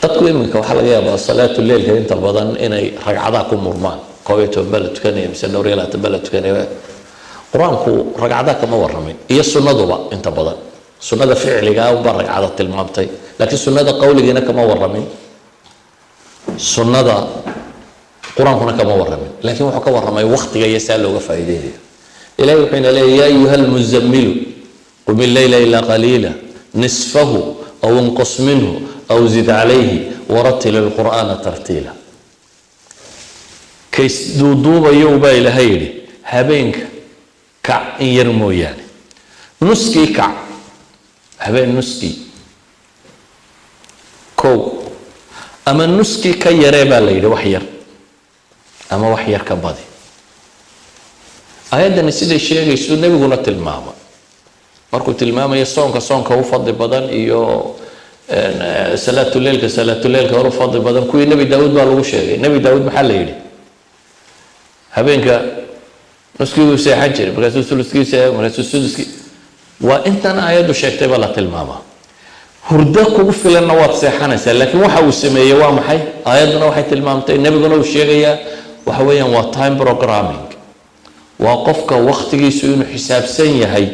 Dadku iminka waxaa laga yaabaa salaatu leilka inta badan inay ragcadaha ku murmaan, 11 baa la tukanaya mise 22 baa la tukanaya. Qur-aanku ragcadaha kama waramin iyo sunnaduba. Inta badan sunnada ficligaa unbaa ragcada tilmaamtay, laakiin sunnada qowligiina kama waramin, sunnada qur-aankuna kama waramin, laakiin wuxuu ka warramay waktiga iyo saa looga faa'iideynayo. Ilahi wuxuu ina leeyahy: يا أيها المزمل قم الليل إلا قليلا نصفه أو انقص منه أو زد عليه ورتل القرآن ترتيلا. Kays duuduubayow, baa Ilaahay yidhi, habeenka kac in yar mooyaane, nuskii kac, habeen nuskii kow ama nuskii ka yaree baa la yidhi, wax yar ama wax yar ka badi. Aayaddani siday sheegayso, nebiguna tilmaama markuu tilmaamayo soonka, soonka u fadli badan iyo salaatuleilka, salaatuleilka hor u fadli badan, kuwii Nebi Daawuud baa lagu sheegay. Nebi Daawuud maxaa la yidhi? Habeenka nuskii wuu seexan jiray, markaasuu suluskii seexan, markaasuu suduskii. Waa intan aayaddu sheegtay baa la tilmaamaa. Hurdo kugu filanna waad seexanaysaa, laakiin waxa uu sameeyey waa maxay? Aayadduna waxay tilmaamtay, nebiguna uu sheegayaa, waxa weeyaan waa time programming. Waa qofka waktigiisu inuu xisaabsan yahay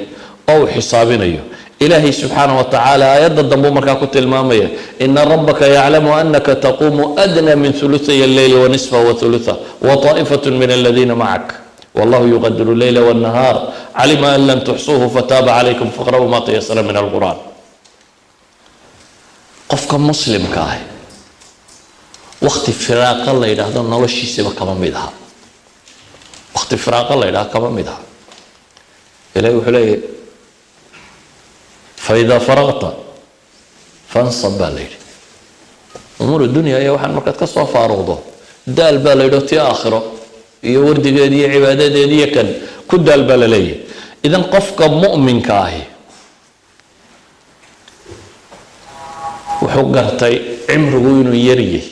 oo uu xisaabinayo. Ilaahay subxaana wa tacaala aayadda dambuu markaa ku tilmaamaya: إن ربك يعلم أنك تقوم أدنى من ثلثي الليل ونصفه وثلثه وطائفة من الذين معك والله يقدر الليل والنهار علم أن لن تحصوه فتاب عليكم فاقرؤوا ما تيسر من القرآن. Qofka muslimka ah wakti firaaqa la yidhaahdo noloshiisaba kama mid aha, wakti firaaqa la yidhahdo kama mid aha. Ilahi wuxuu leeyahy: فإذا فرغت فانصب baa la yidhi. أمور الدنيا iyo waxaan markaad ka soo faaruqdo, daal baa la yidhi, oo tii aakhiro iyo wardigeedi iyo cibaadadeedi iyo kan ku daal baa la leeyahay. Idan qofka mu'minka ahi wuxuu gartay cimrigu inuu yaryay,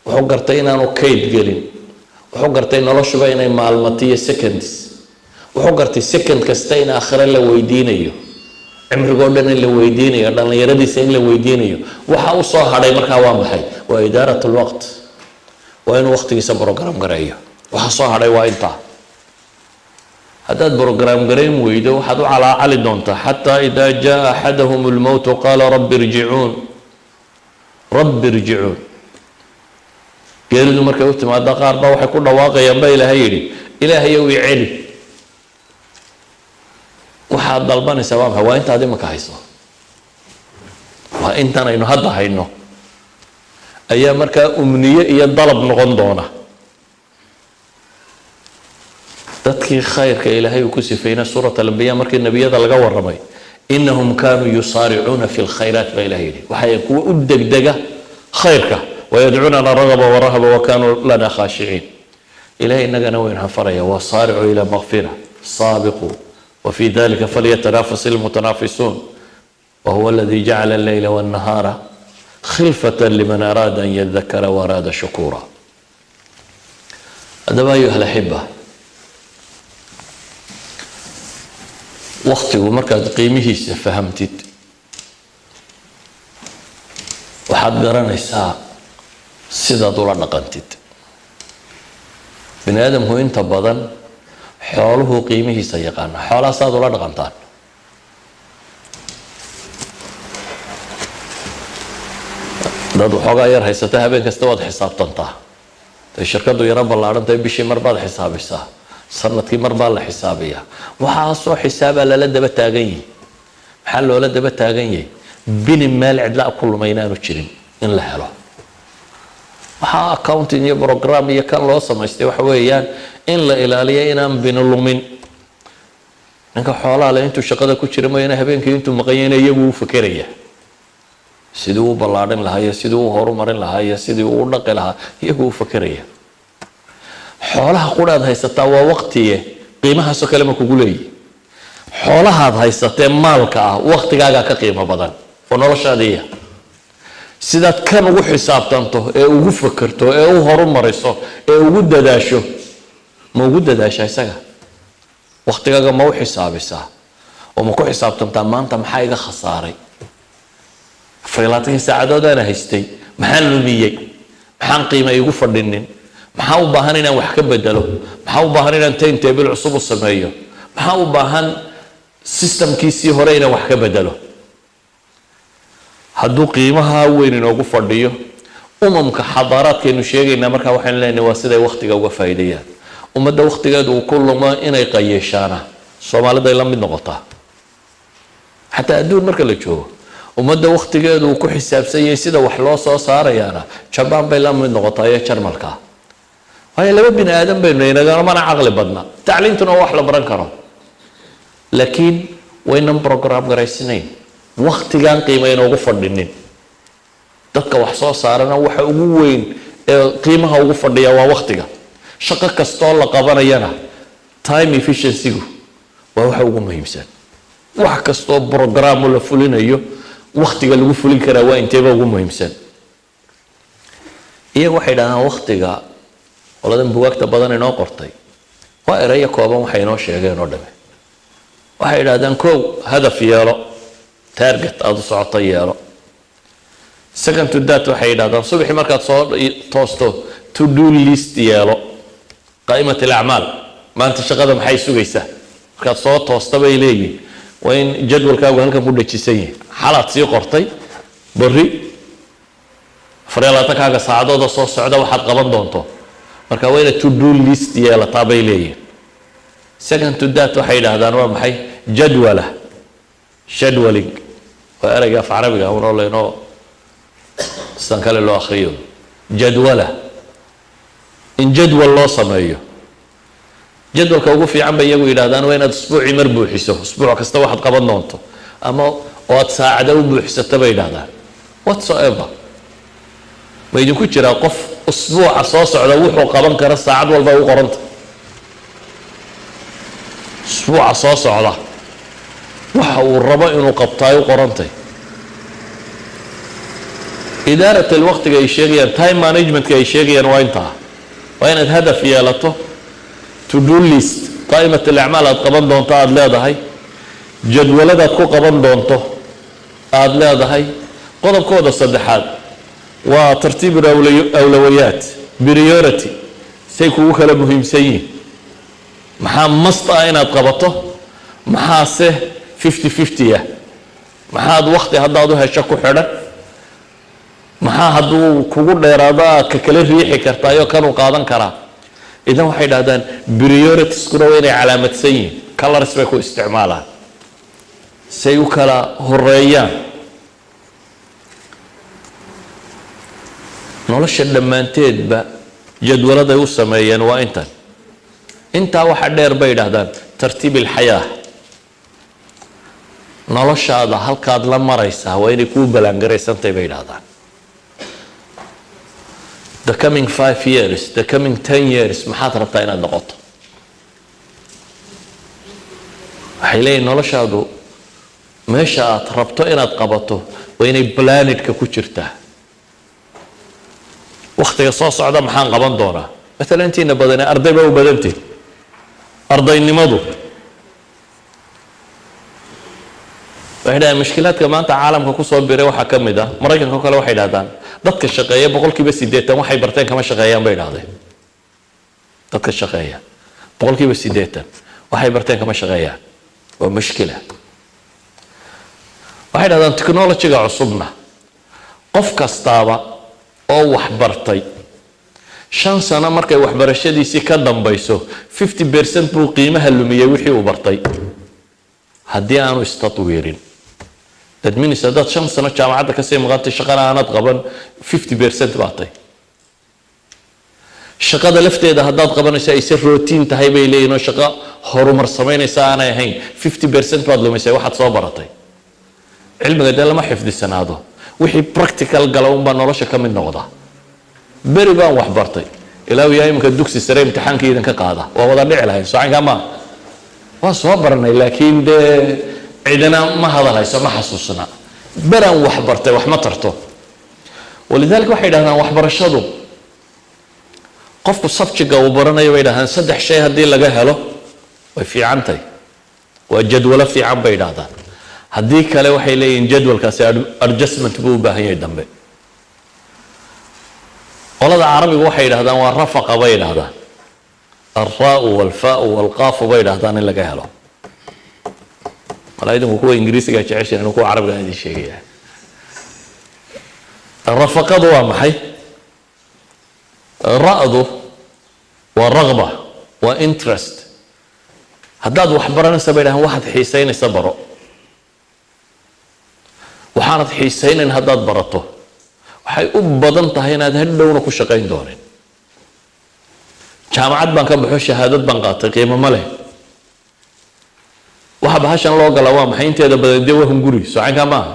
wuxuu gartay inaanu kayd gelin, wuxuu gartay noloshuba inay maalmato iyo seconds, wuxuu gartay second kasta in aakhiro la weydiinayo, cimrigoo dhan in la weydiinayo, dhallinyaradiisa in la weydiinayo. Waxa u soo hadhay markaa waa maxay? Waa إدارة الوقت, waa inuu waqtigiisa program gareeyo. Waxa soo hadhay waa intaa. Haddaad program garayn weydo, waxaad u calaacali doontaa حتى إذا جاء أحدهم الموت قال رب ارجعون رب ارجعون. Geeridu markay u timaado, qaar baa waxay ku dhawaaqayaan, ba Ilaahay yidhi, "Ilaahayow, i celi." Waxaad dalbanaysaa waa maxay? Waa intaad imika hayso, waa intan aynu hadda hayno ayaa markaa umniye iyo dalab noqon doona. Dadkii khayrka Ilaahay uu ku sifeynay سورة الأنبياء, markii nebiyada laga warramay, إنهم كانوا يسارعون في الخيرات baa Ilahay yidhi, waxay kuwa u degdega khayrka, ويدعوننا رغبا ورهبا وكانوا لنا خاشعين. Ilahay innagana waynu hanfaraya: وسارعوا إلى مغفرة, سابقوا, وفي ذلك فليتنافس المتنافسون, وهو الذي جعل الليل والنهار خلفة لمن أراد أن يذكر وأراد شكورا. Haddaba, أيها الأحبة, waktigu markaad qiimihiisa fahamtid, waxaad garanaysaa sidaad ula dhaqantid. Bini aadamku inta badan xooluhu qiimihiisa yaqaana. Xoolaha saad ula dhaqantaan, dad waxoogaa yar haysata habeen kasta waad xisaabtantaa. Tay shirkadu yaro ballaadhantahay bishii mar baad xisaabisaa, sanadkii mar baa la xisaabiyaa. Waxaasoo xisaabaa lala daba taagan yihi. Maxaa loola daba taagan yahay? Bini meel cidla ku lumay inaanu jirin in la helo. Waxaa accounting iyo program iyo kan loo samaystay waxa weeyaan in la ilaaliyo inaan bini lumin. Ninka xoolaha le intuu shaqada ku jira mooyaane habeenkii intuu maqanyayna iyagu u fekeraya sidii uu ballaadhin lahaa iyo sidii uu horumarin lahaa iyo sidii uu u dhaqi lahaa, iyagu u fekeraya. Xoolaha quraad haysataa waa waqtiye, qiimahaasoo kale ma kugu leeyihi? Xoolahaad haysatee maalka ah waqtigaagaa ka qiimo badan oo noloshaadiiya. Sidaad kan ugu xisaabtanto ee ugu fekerto ee u horumariso ee ugu dadaasho, ma ugu dadaashaa isaga? Waqtigaaga ma u xisaabisaa oo ma ku xisaabtantaa maanta maxaa iga khasaaray, 24-kii saacadood aana haystay maxaan lumiyey, maxaan qiima igu fadhinin, maxaa u baahan inaan wax ka bedelo, maxaa u baahan inaan time table cusub u sameeyo, maxaa u baahan systemkiisii hore inaan wax ka bedelo? Hadduu qiimaha weyn inoogu fadhiyo umamka xadaaraadkaynu sheegaynaa, markaa waxaynu leenahay waa siday waqtiga uga faa'iideeyaan. Ummadda waqtigeedu uu ku lumo inay qayeeshaana Soomaaliday la mid noqotaa. Xataa adduun marka la joogo, ummadda waqtigeedu uu ku xisaabsan yahay sida wax loo soo saarayaana Jabaan bay la mid noqotaa iyo Jarmalka. Waayo laba bini aadam baynu, inagamana caqli badna, tacliintuna waa wax la baran karo, laakiin waynan program garaysnayn, waqtigaan qiima inoogu fadhinin. Dadka wax soo saarana waxa ugu weyn ee qiimaha ugu fadhiya waa waqtiga. Shaqo kastoo la qabanayana time efficiency-gu waa waxa ugu muhiimsan. Wax kastoo programmo la fulinayo waqtiga lagu fulin karaa waa inteeba ugu muhiimsan. Iyaga waxay dhahdaan waqtiga, qoladan bugaagta badan inoo qortay, waa erayo kooban waxay inoo sheegeen oo dhame. Waxay idhahdaan: kow, hadaf yeelo, target aada u socoto yeelo. Second to that, waxay yidhahdaan subaxii markaad soo toosto to do list yeelo, qaa'imat alacmaal, maanta shaqada maxay sugaysaa markaad soo toosta bay leeyihin. Waa in jadwalkaagu halkan ku dhajisan yahay, xalaad sii qortay berri 24-kaaga saacadooda soo socda waxaad qaban doonto. Marka waa inaad to do list yeelataa bay leeyihin. Second to that, waxay yidhaahdaan waa maxay? Jadwala, scheduling, waa ereyga af carabiga unoo laynoo sidan kale loo akriyo. Jadwala, in jadwal loo sameeyo. Jadwalka ugu fiican bay iyagu yidhahdaan waa inaad usbuucii mar buuxiso, usbuuc kasta waxaad qaban doonto, ama oo aad saacada u buuxsato bay yidhahdaan. Whatsoever, ma idinku jiraa qof usbuuca soo socda wuxuu qaban kara saacad walba u qoranta? Usbuuca soo socda waxa uu rabo inuu qabtaay u qorantay. Idaarat alwaqtiga ay sheegayaan, time managementka ay sheegayaan, waa intaa: waa inaad hadaf yeelato, to do list, qaa'imat alacmaal aad qaban doonto aada leedahay, jadwaladaad ku qaban doonto aada leedahay. Qodobkooda saddexaad waa tartiib awlawayaat, priority, say kugu kala muhiimsan yihiin. Maxaa must ah inaad qabato, maxaase 50-50 ah? Maxaad wakti haddaad u hesho ku xidhan? Maxaa hadduu kugu dheeraado aad ka kala riixi kartaayo kanuu qaadan karaa? Idan waxay dhahdaan prioritieskuna waa inay calaamadsan yihiin, colors bay ku isticmaalaan say u kala horeeyaan. Nolosha dhammaanteedba jadwaladay u sameeyeen waa intan. Intaa waxa dheer bay idhahdaan tartiib ilxayaa, noloshaada halkaad la maraysaa waa inay kuu ballaangaraysantahay bay idhahdaan. The coming 5 years, the coming 10 years, maxaad rabtaa inaad noqoto? Waxay leeyihin noloshaadu meesha aad rabto inaad qabato waa inay planetka ku jirtaa. Waktiga soo socda maxaan qaban doonaa? Maalan intiina badane arday ba u badantay. Ardaynimadu, waxay dhahdaan, mushkilaadka maanta caalamka kusoo biray waxaa ka mid ah, Maraykanka o kale waxay dhahdaan dadka shaqeeya 80% waxay barteen kama shaqeeyaan bay dhahdeen. Dadka shaqeeya 80% waxay barteen kama shaqeeyaan. Waa mushkila. Waxay dhahdaan technologyga cusubna qof kastaaba oo wax bartay 5 sano markay waxbarashadiisii ka dambayso, 50% buu qiimaha lumiyey wixii uu bartay haddii aanu istatwiirin. That means haddaad 5 sano jaamacadda kasii maqantay, shaqana aanad qaban, 50% baa tay. Shaqada lafteeda haddaad qabanayso ayse routine tahay bay leeyihin, oo shaqo horumar samaynaysa aanay ahayn, 50% baad lumisay waxaad soo baratay. Cilmiga dee lama xifdisanaado, wixii practical gala unbaa nolosha ka mid noqda. Beri baan wax bartay ilaa uu yahay iminka dugsi sare imtixaanka idinka qaada, waa wada dhici lahayn. Socankaa maa waan soo baranay, laakiin dee cidina ma hadalhayso, ma xasuusna. Beraan wax bartay wax ma tarto. ولذلك waxay dhahdaan waxbarashadu qofku subjectiga uu baranayo, bay dhahdaan, saddex shay haddii laga helo way fiican tahay, waa jadwalo fiican bay dhahdaan. Haddii kale, waxay leeyihin, jadwalkaasi adjustment buu u baahan yahay dambe. Qolada carabigu waxay yidhahdaan waa rafaqa bay yidhahdaan, الراء والفاء والقاف bay yidhahdaan in laga helo. Walaa idinku kuwa ingiriisiga jeceshin, inu kuwa carabiga idin sheegaya. Rafaqadu waa maxay? Ra'du waa رغبة, waa interest. Haddaad wax baranaysa, bay dhahaan, waxaad xiisaynaysa baro. Waxaanad xiisaynayn haddaad barato, waxay u badan tahay inaad hadhowna ku shaqayn doonin. Jaamacad baan ka baxo, shahaadad baan qaatay, qiimo ma leh. Waxa bahashan loo galaa waa maxay? Inteeda badan dee waa hunguri, socankaa maaha.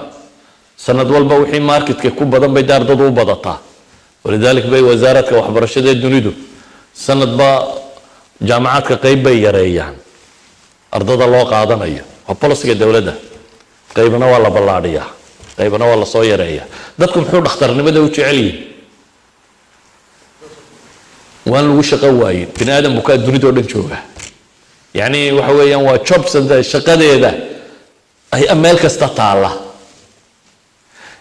Sanad walba wixii marketka ku badan bay dee ardadu u badataa. ولذلك bay wasaaradka waxbarashada ee dunidu sanadba jaamacaadka qeyb bay yareeyaan ardada loo qaadanayo. Waa policyga dowladda. Qaybna waa la ballaadhiyaa, qaybna waa lasoo yareeyaa. Dadku muxuu dhakhtarnimada u jecel yihin? Waan lagu shaqo waayin. Bini aadam bukaa dunida oo dhan jooga. Yacni waxa weeyaan waa jobs shaqadeeda ay meel kasta taalla.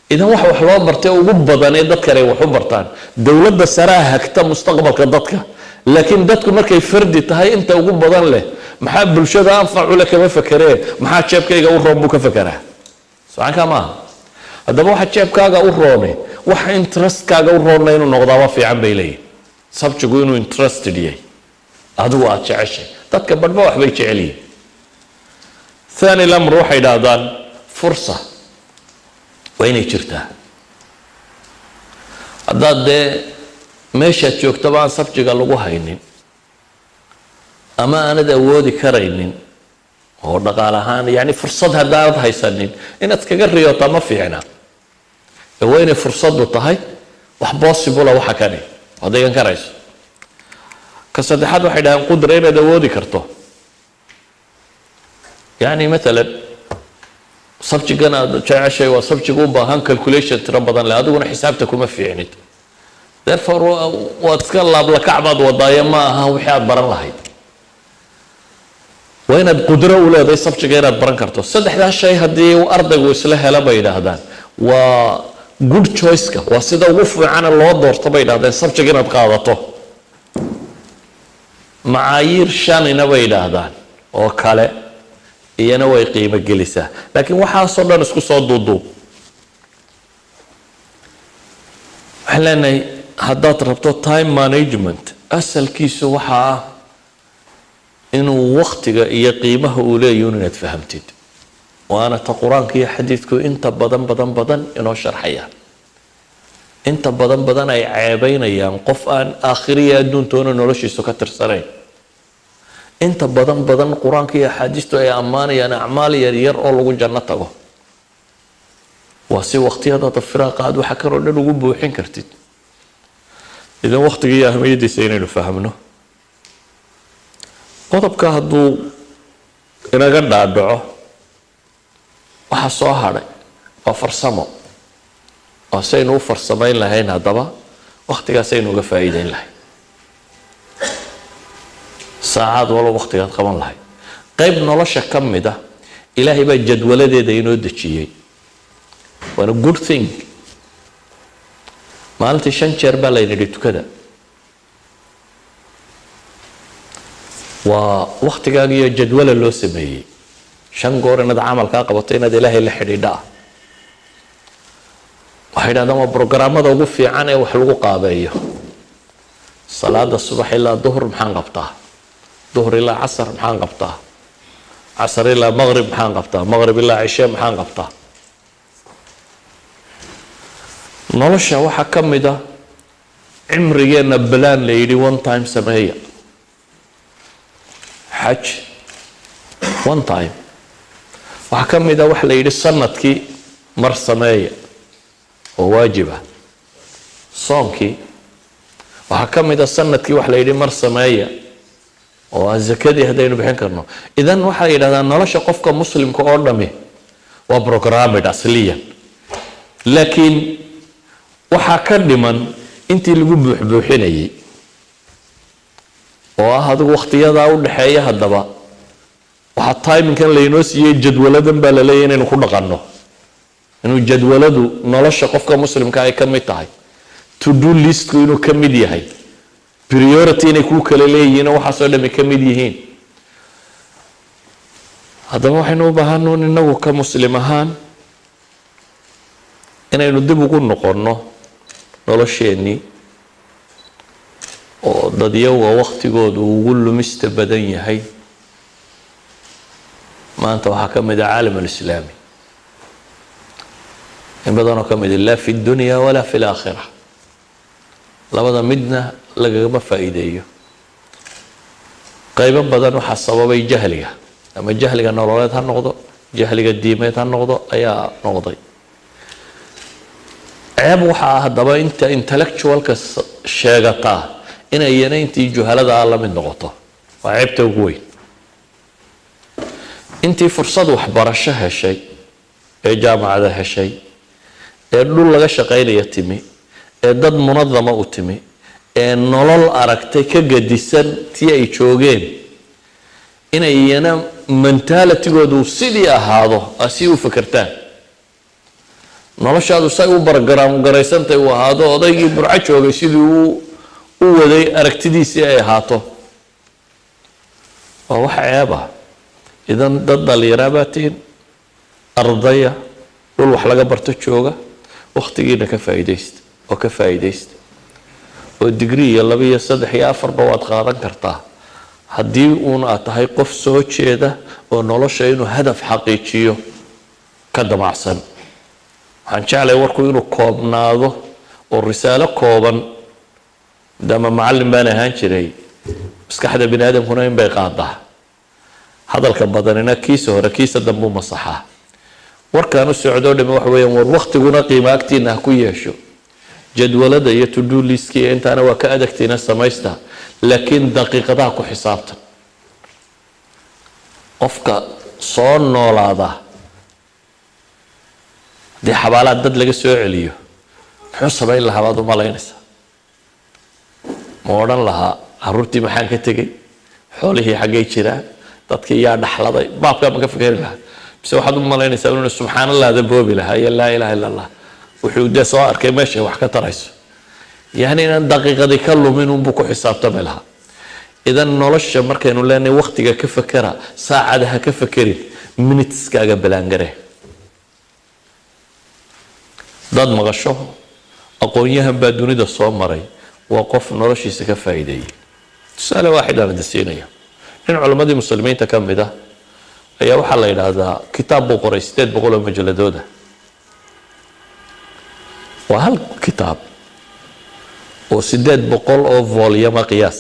Idan waxa wax loo bartay ugu badan ee dadkan ay wax u bartaan, dowladda saraa hagta mustaqbalka dadka, laakiin dadku markay fardi tahay, inta ugu badan leh maxaa bulshada anfacu le kama fekeree, maxaa jeebkayga u roon buu ka fekeraa. Socankaa maaha. Haddaba waxa jeebkaaga u roone, waxa interestkaaga u roonna inuu noqdaaba fiican bay leeyihin. Subjectgu inuu interested yahay, adigu aada jeceshay. Dadka badhba waxbay jecel yihin. ثاني الأمر, waxay idhaahdaan فرصة waa inay jirtaa. Haddaad dee meeshaad joogtaba aan subjectiga lagu haynin ama aanad awoodi karaynin oo dhaqaal ahaan, yani fursad haddaanad haysanin, inaad iskaga riyootaa ma fiicna. Ee waa inay fursaddu tahay wax possible, waxa kani waad dhigan karayso. Ka saddexaad waxay dhahaan قدرة, inaad awoodi karto. Yani maalan subjectgan aad jeceshay waa subject u baahan calculation tiro badan leh, adiguna xisaabta kuma fiicnid. Therefore waad iska laablakac baad wadaaye, ma aha wixii aad baran lahayd. Waa inaad qudro u leedahay subjectga inaad baran karto. Saddexdaas shay haddii uu ardaygu isla helo, bay yidhaahdaan, waa good choice-ka, waa sida ugu fiicana loo doorto, bay yidhahdeen, subject inaad qaadato. Macaayiir shanina, bay yidhaahdaan, oo kale iyana way qiimo gelisaa. Laakiin waxaasoo dhan isku soo duuduub, waxaan leenahay haddaad rabto time management, asalkiisu waxaa ah inuu waktiga iyo qiimaha uu leeyahy inaad fahamtid. Waana ta qur-aanka iyo xadiidku inta badan badan badan inoo sharxayaan, inta badan badan ay ceebeynayaan qof aan aakhiriya adduuntoona noloshiisu ka tirsanayn. Inta badan badan qur-aanka iyo axaadiistu ay ammaanayaan acmaal yar yar oo lagu janno tago. Waa si waqtiyadaada firaaqa aad waxa kanoo dhan ugu buuxin kartid. Idan waqtiga iyo ahmiyadiisa inaynu fahmno, qodobka hadduu inaga dhaadhaco, waxa soo hadhay waa farsamo, oo saynu u farsamayn lahayn haddaba waqtigaasaynu uga faa'iideyn lahayn, saacaad walba waqtigaad qaban lahayd. Qayb nolosha ka mid ah Ilaahay baa jadwaladeeda inoo dejiyey, waana good thing. Maalintii shan jeer baa layna yidhi tukada. Waa waktigaaga iyo jadwala loo sameeyey 5 goor inaad camalkaa qabato, inaad Ilaahay la xidhiidha ah. Waxay yidhahdaan waa programmada ugu fiican ee wax lagu qaabeeyo. Salaada subax ilaa duhur maxaan qabtaa? Duhur ilaa casar maxaan qabtaa? Casar ilaa maqrib maxaan qabtaa? Maqrib ilaa cishe maxaan qabtaa? Nolosha waxaa ka mid a cimrigeenna balaan la yidhi one time sameeya xaj, one time. Waxaa ka mid a waxa la yidhi sanadkii mar sameeya oo waajib ah soonkii. Waxaa ka mid a sanadkii waxa la yidhi mar sameeya oo ah zakadii haddaynu bixin karno. Idan waxaa la yidhahdaa nolosha qofka muslimka oo dhami waa programmed asliyan, laakiin waxaa ka dhiman intii lagu buuxbuuxinayay oo ah adigu wakhtiyadaa u dhexeeya. Haddaba waxaa timingkan laynoo siiyey jadwaladan baa laleeyahy inaynu ku dhaqanno, inuu jadwaladu nolosha qofka muslimka ay ka mid tahay, to do listku inuu ka mid yahay, priority inay kuu kala leeyihiin oo waxaasoo dhami ka mid yihiin. Haddaba waxaynu u baahanuun inagu ka muslim ahaan inaynu dib ugu noqonno nolosheennii, oo dadyowga waktigoodu ugu lumista badan yahay maanta waxaa ka mid ah caalam alislaami in badanoo ka mid, laa fi dunya walaa fi laakhira, labada midna lagagama faa'iideeyo. Qaybo badan waxaa sababay jahliga, ama jahliga nololeed ha noqdo, jahliga diimeed ha noqdo, ayaa noqday ceeb. Waxaa haddaba inta intellectualka sheegataa inay iyana intii juhalada ah la mid noqoto waa ceebta ugu weyn. Intii fursad waxbarasho heshay ee jaamacada heshay ee dhul laga shaqaynaya timi ee dad munadama u timi ee nolol aragtay ka gadisan tii ay joogeen, inay iyana mentalitygoodu sidii ahaado, si u fekertaan, noloshaadu say u program garaysantay uu ahaado, odaygii Burco joogay sidii uu u waday aragtidiisii ay ahaato, waa wax ceeb ah. Idan dad dhalinyaraa baa tihin, ardaya dhul wax laga barto jooga, wakhtigiina ka faa'iidaysta oo ka faa'iidaysta, oo digrii iyo 2 iyo 3 iyo 4ba waad qaadan kartaa haddii uun aad tahay qof soo jeeda oo nolosha inuu hadaf xaqiijiyo ka damacsan. Waxaan jeclay warku inuu koobnaado oo risaalo kooban, maadaama macallin baan ahaan jiray. Maskaxda bini aadamkuna in bay qaadaa, hadalka badanina kiisa hore kiisa dambuu masaxaa. Warkaan u socdoo dhami waxa weeyaan, war waktiguna qiimo agtiina ha ku yeesho, jadwalada iyo to do listkii intaana waa ka adagtiina samaysta, laakiin daqiiqadaha ku xisaabtan. Qofka soo noolaada haddii xabaalaha dad laga soo celiyo muxuu samayn lahaa baad u malaynaysaa? Ma odhan lahaa caruurtii maxaan ka tegey, xoolihii xaggay jiraan, dadkii yaa dhaxladay, baabkaa ma ka fikeri lahaa? Mise waxaad u malaynaysaa inuu subxaan allahda boobi lahaa iyo laa ilaha illa Allah, wuxuu dee soo arkay meeshay wax ka tarayso, yani inaan daqiiqadii ka lumin unbuu ku xisaabtami lahaa? Idan nolosha markaynu leenahay waktiga ka fekera, saacada ha ka fekerin, minuteskaaga balaangare. Dad maqasho aqoon-yahan baa dunida soo maray, waa qof noloshiisa ka faa'iideeyey. Tusaale waaxid aan idin siinaya: nin culammadii muslimiinta ka mid ah ayaa waxaa la yidhaahdaa kitaab buu qoray 800 oo majaladooda. Waa hal kitaab oo 800 oo volume qiyaas.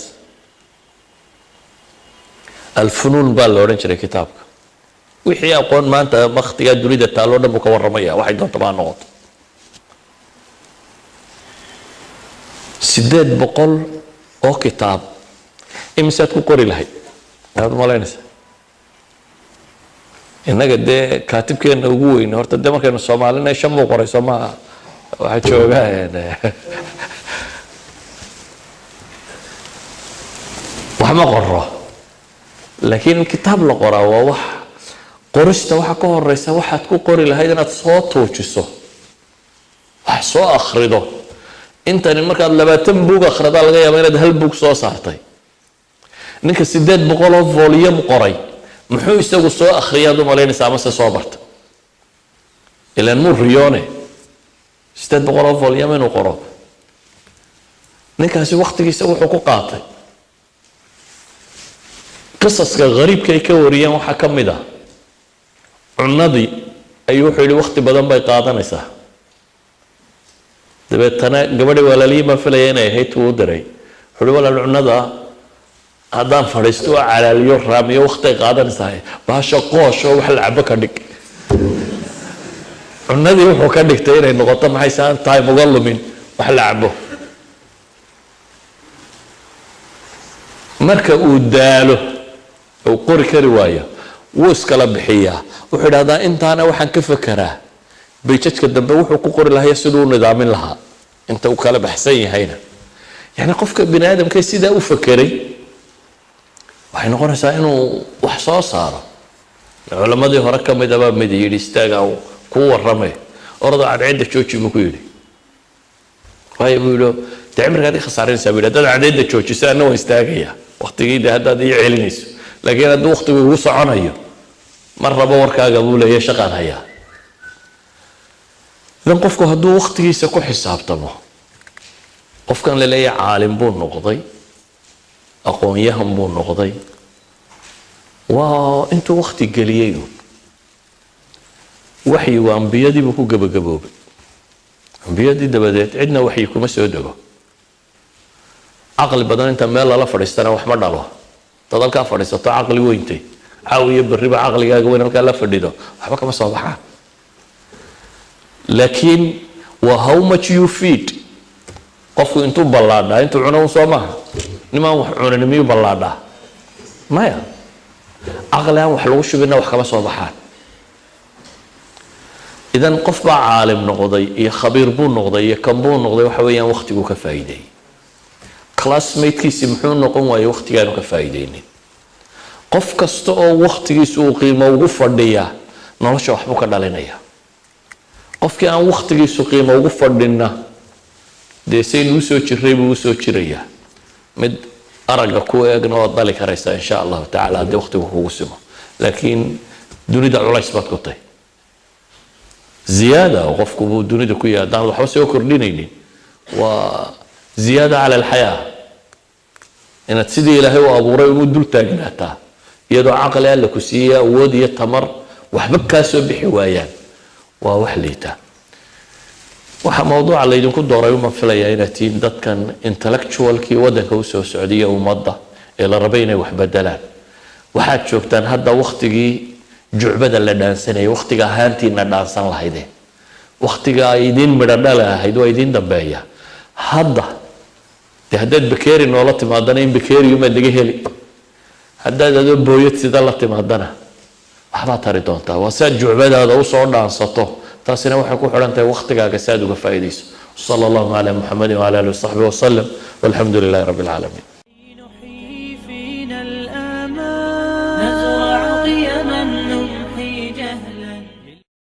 Alfunuun baa la odhan jiray kitaabka. Wixii aqoon maanta waktigaa dunida taaloo dhan buu ka warramaya, waxay doonta baa noqoto. 800 oo kitaab imisaad ku qori lahayd ayaad umalaynaysaa? Innaga dee kaatibkeena ugu weyn horta dee markaynu soomaalinay 5 buu qoray, soo maaha? Waxaa jooga wax ma qoro, laakiin kitaab la qoraa waa wax. Qorista waxaa ka horeysa waxaad ku qori lahayd inaad soo tuujiso, wax soo akhrido. Intani markaad 20 buug akhridaa laga yaaba inaad hal buug soo saartay. Ninka 800 oo volume qoray muxuu isagu soo akhriyaad u malaynaysaa amase soo barta? Ilaan muu riyoone 800 oo volume inuu qoro. Ninkaasi waktigiisa wuxuu ku qaatay. Qisaska qariibka ay ka wariyeen waxaa ka mid ah cunadii ayuu wuxuu yidhi wakti badan bay qaadanaysaa. Dabeetana gabadhi walaaliyiin baan filaya inay ahayd tuu u diray, wuxuu yidhi: "Walaal, cunada haddaan fadhiisto oo calaaliyo raamiyo wakti ay qaadanaysaa, bahasha qoosh oo wax la cabo ka dhig." Cunadii wuxuu ka dhigtay inay noqoto maxay saan time uga lumin, wax la cabo. Marka uu daalo uu qori kari waayo, wuu iskala bixiyaa. Wuxuu idhahdaa: "Intaana waxaan ka fekeraa bayjajka dambe wuxuu ku qori lahaya, siduu u nidaamin lahaa inta uu kala baxsan yahayna." Yani qofka bini aadamka sidaa u fekeray waxay noqonaysaa inuu wax soo saaro. Culammadii hore ka mid abaa mid yidhi: "Istaagaa kuu warramay, orada cadceedda jooji," buu ku yidhi. "Waayo," buu yidhi, "dee cimrigaad i khasaarinaysaa," buu yidhi. "Haddaad cadceedda joojiso, anna waan istaagayaa waqtigii de haddaad ii celinayso, laakiin hadduu waqtigu igu soconayo, mar rabo warkaaga," buu leeyahay, "shaqaan hayaa." Idan qofku hadduu waqtigiisa ku xisaabtamo, qofkan la leeyahay caalim buu noqday, aqoon-yahan buu noqday, waa intuu waqti geliyey. Uun waxyigu ambiyadii buu ku gebagaboobay. Ambiyadii dabadeed cidna waxyi kuma soo dego. Caqli badan inta meel lala fadhiistana wax ma dhalo. Dad halkaa fadhiisato caqli weyntay caawiyo berriba caqligaaga weyn halkaa la fadhido, waxba kama soo baxaan. Laakiin waa how much you feed. Qofku intuu ballaadhaa intuu cuno un soo maaha. Nimaan wax cunin miyuu ballaadhaa? Maya. Caqli aan wax lagu shubina wax kama soo baxaan. Idan qof baa caalim noqday iyo khabiir buu noqday iyo kan buu noqday, waxa weeyaan waqtiguu ka faa'iideeyey. Classmatekiisi muxuu noqon waayey? Waqtigaanu ka faa'iideynin. Qof kasta oo waqtigiisu uu qiimo ugu fadhiyaa nolosha waxbuu ka dhalinaya. Qofkii aan waqtigiisu qiimo ugu fadhinna, dee saynu usoo jiray buu usoo jirayaa. Mid aragga ku eegna waad dhali karaysaa, insha Allahu tacala, haddii waqtigu kugu simo, laakiin dunida culays baad ku tahay ziyaada oo qofku buu dunida ku yahay. Haddaan waxba soo kordhinaynin, waa ziyaada cala alxayaa. Inaad sidii Ilaahay u abuuray ugu dul taagnaataa iyadoo caqli Alla ku siiyey, awood iyo tamar, waxba kaa soo bixi waayaan, waa wax liita. Waxaa mawduuca laydinku dooray uma filayaa inaad tihiin dadkan intellectualkii waddanka usoo socdiya ummadda ee la rabay inay wax bedelaan. Waxaad joogtaan hadda waktigii jucbada la dhaansanayay, waktiga ahaantiina dhaansan lahaydeen, waktiga ay idiin midho dhali ahayd waa idiin dambeeya. Hadda dee haddaad bakeeri noola timaadana, in bakeeriyumaad naga heli. Haddaad adoo booyad sida la timaadana, waxbaad tari doontaa. Waa si aad jucbadaada usoo dhaansato. Taasina waxay ku xidhan tahay waktigaaga si aad uga faa'iidayso. Sala allahu calaa Muxamedin wcala alihi wasaxbi wasalam, walxamdu lilahi rabbi alcaalamiin.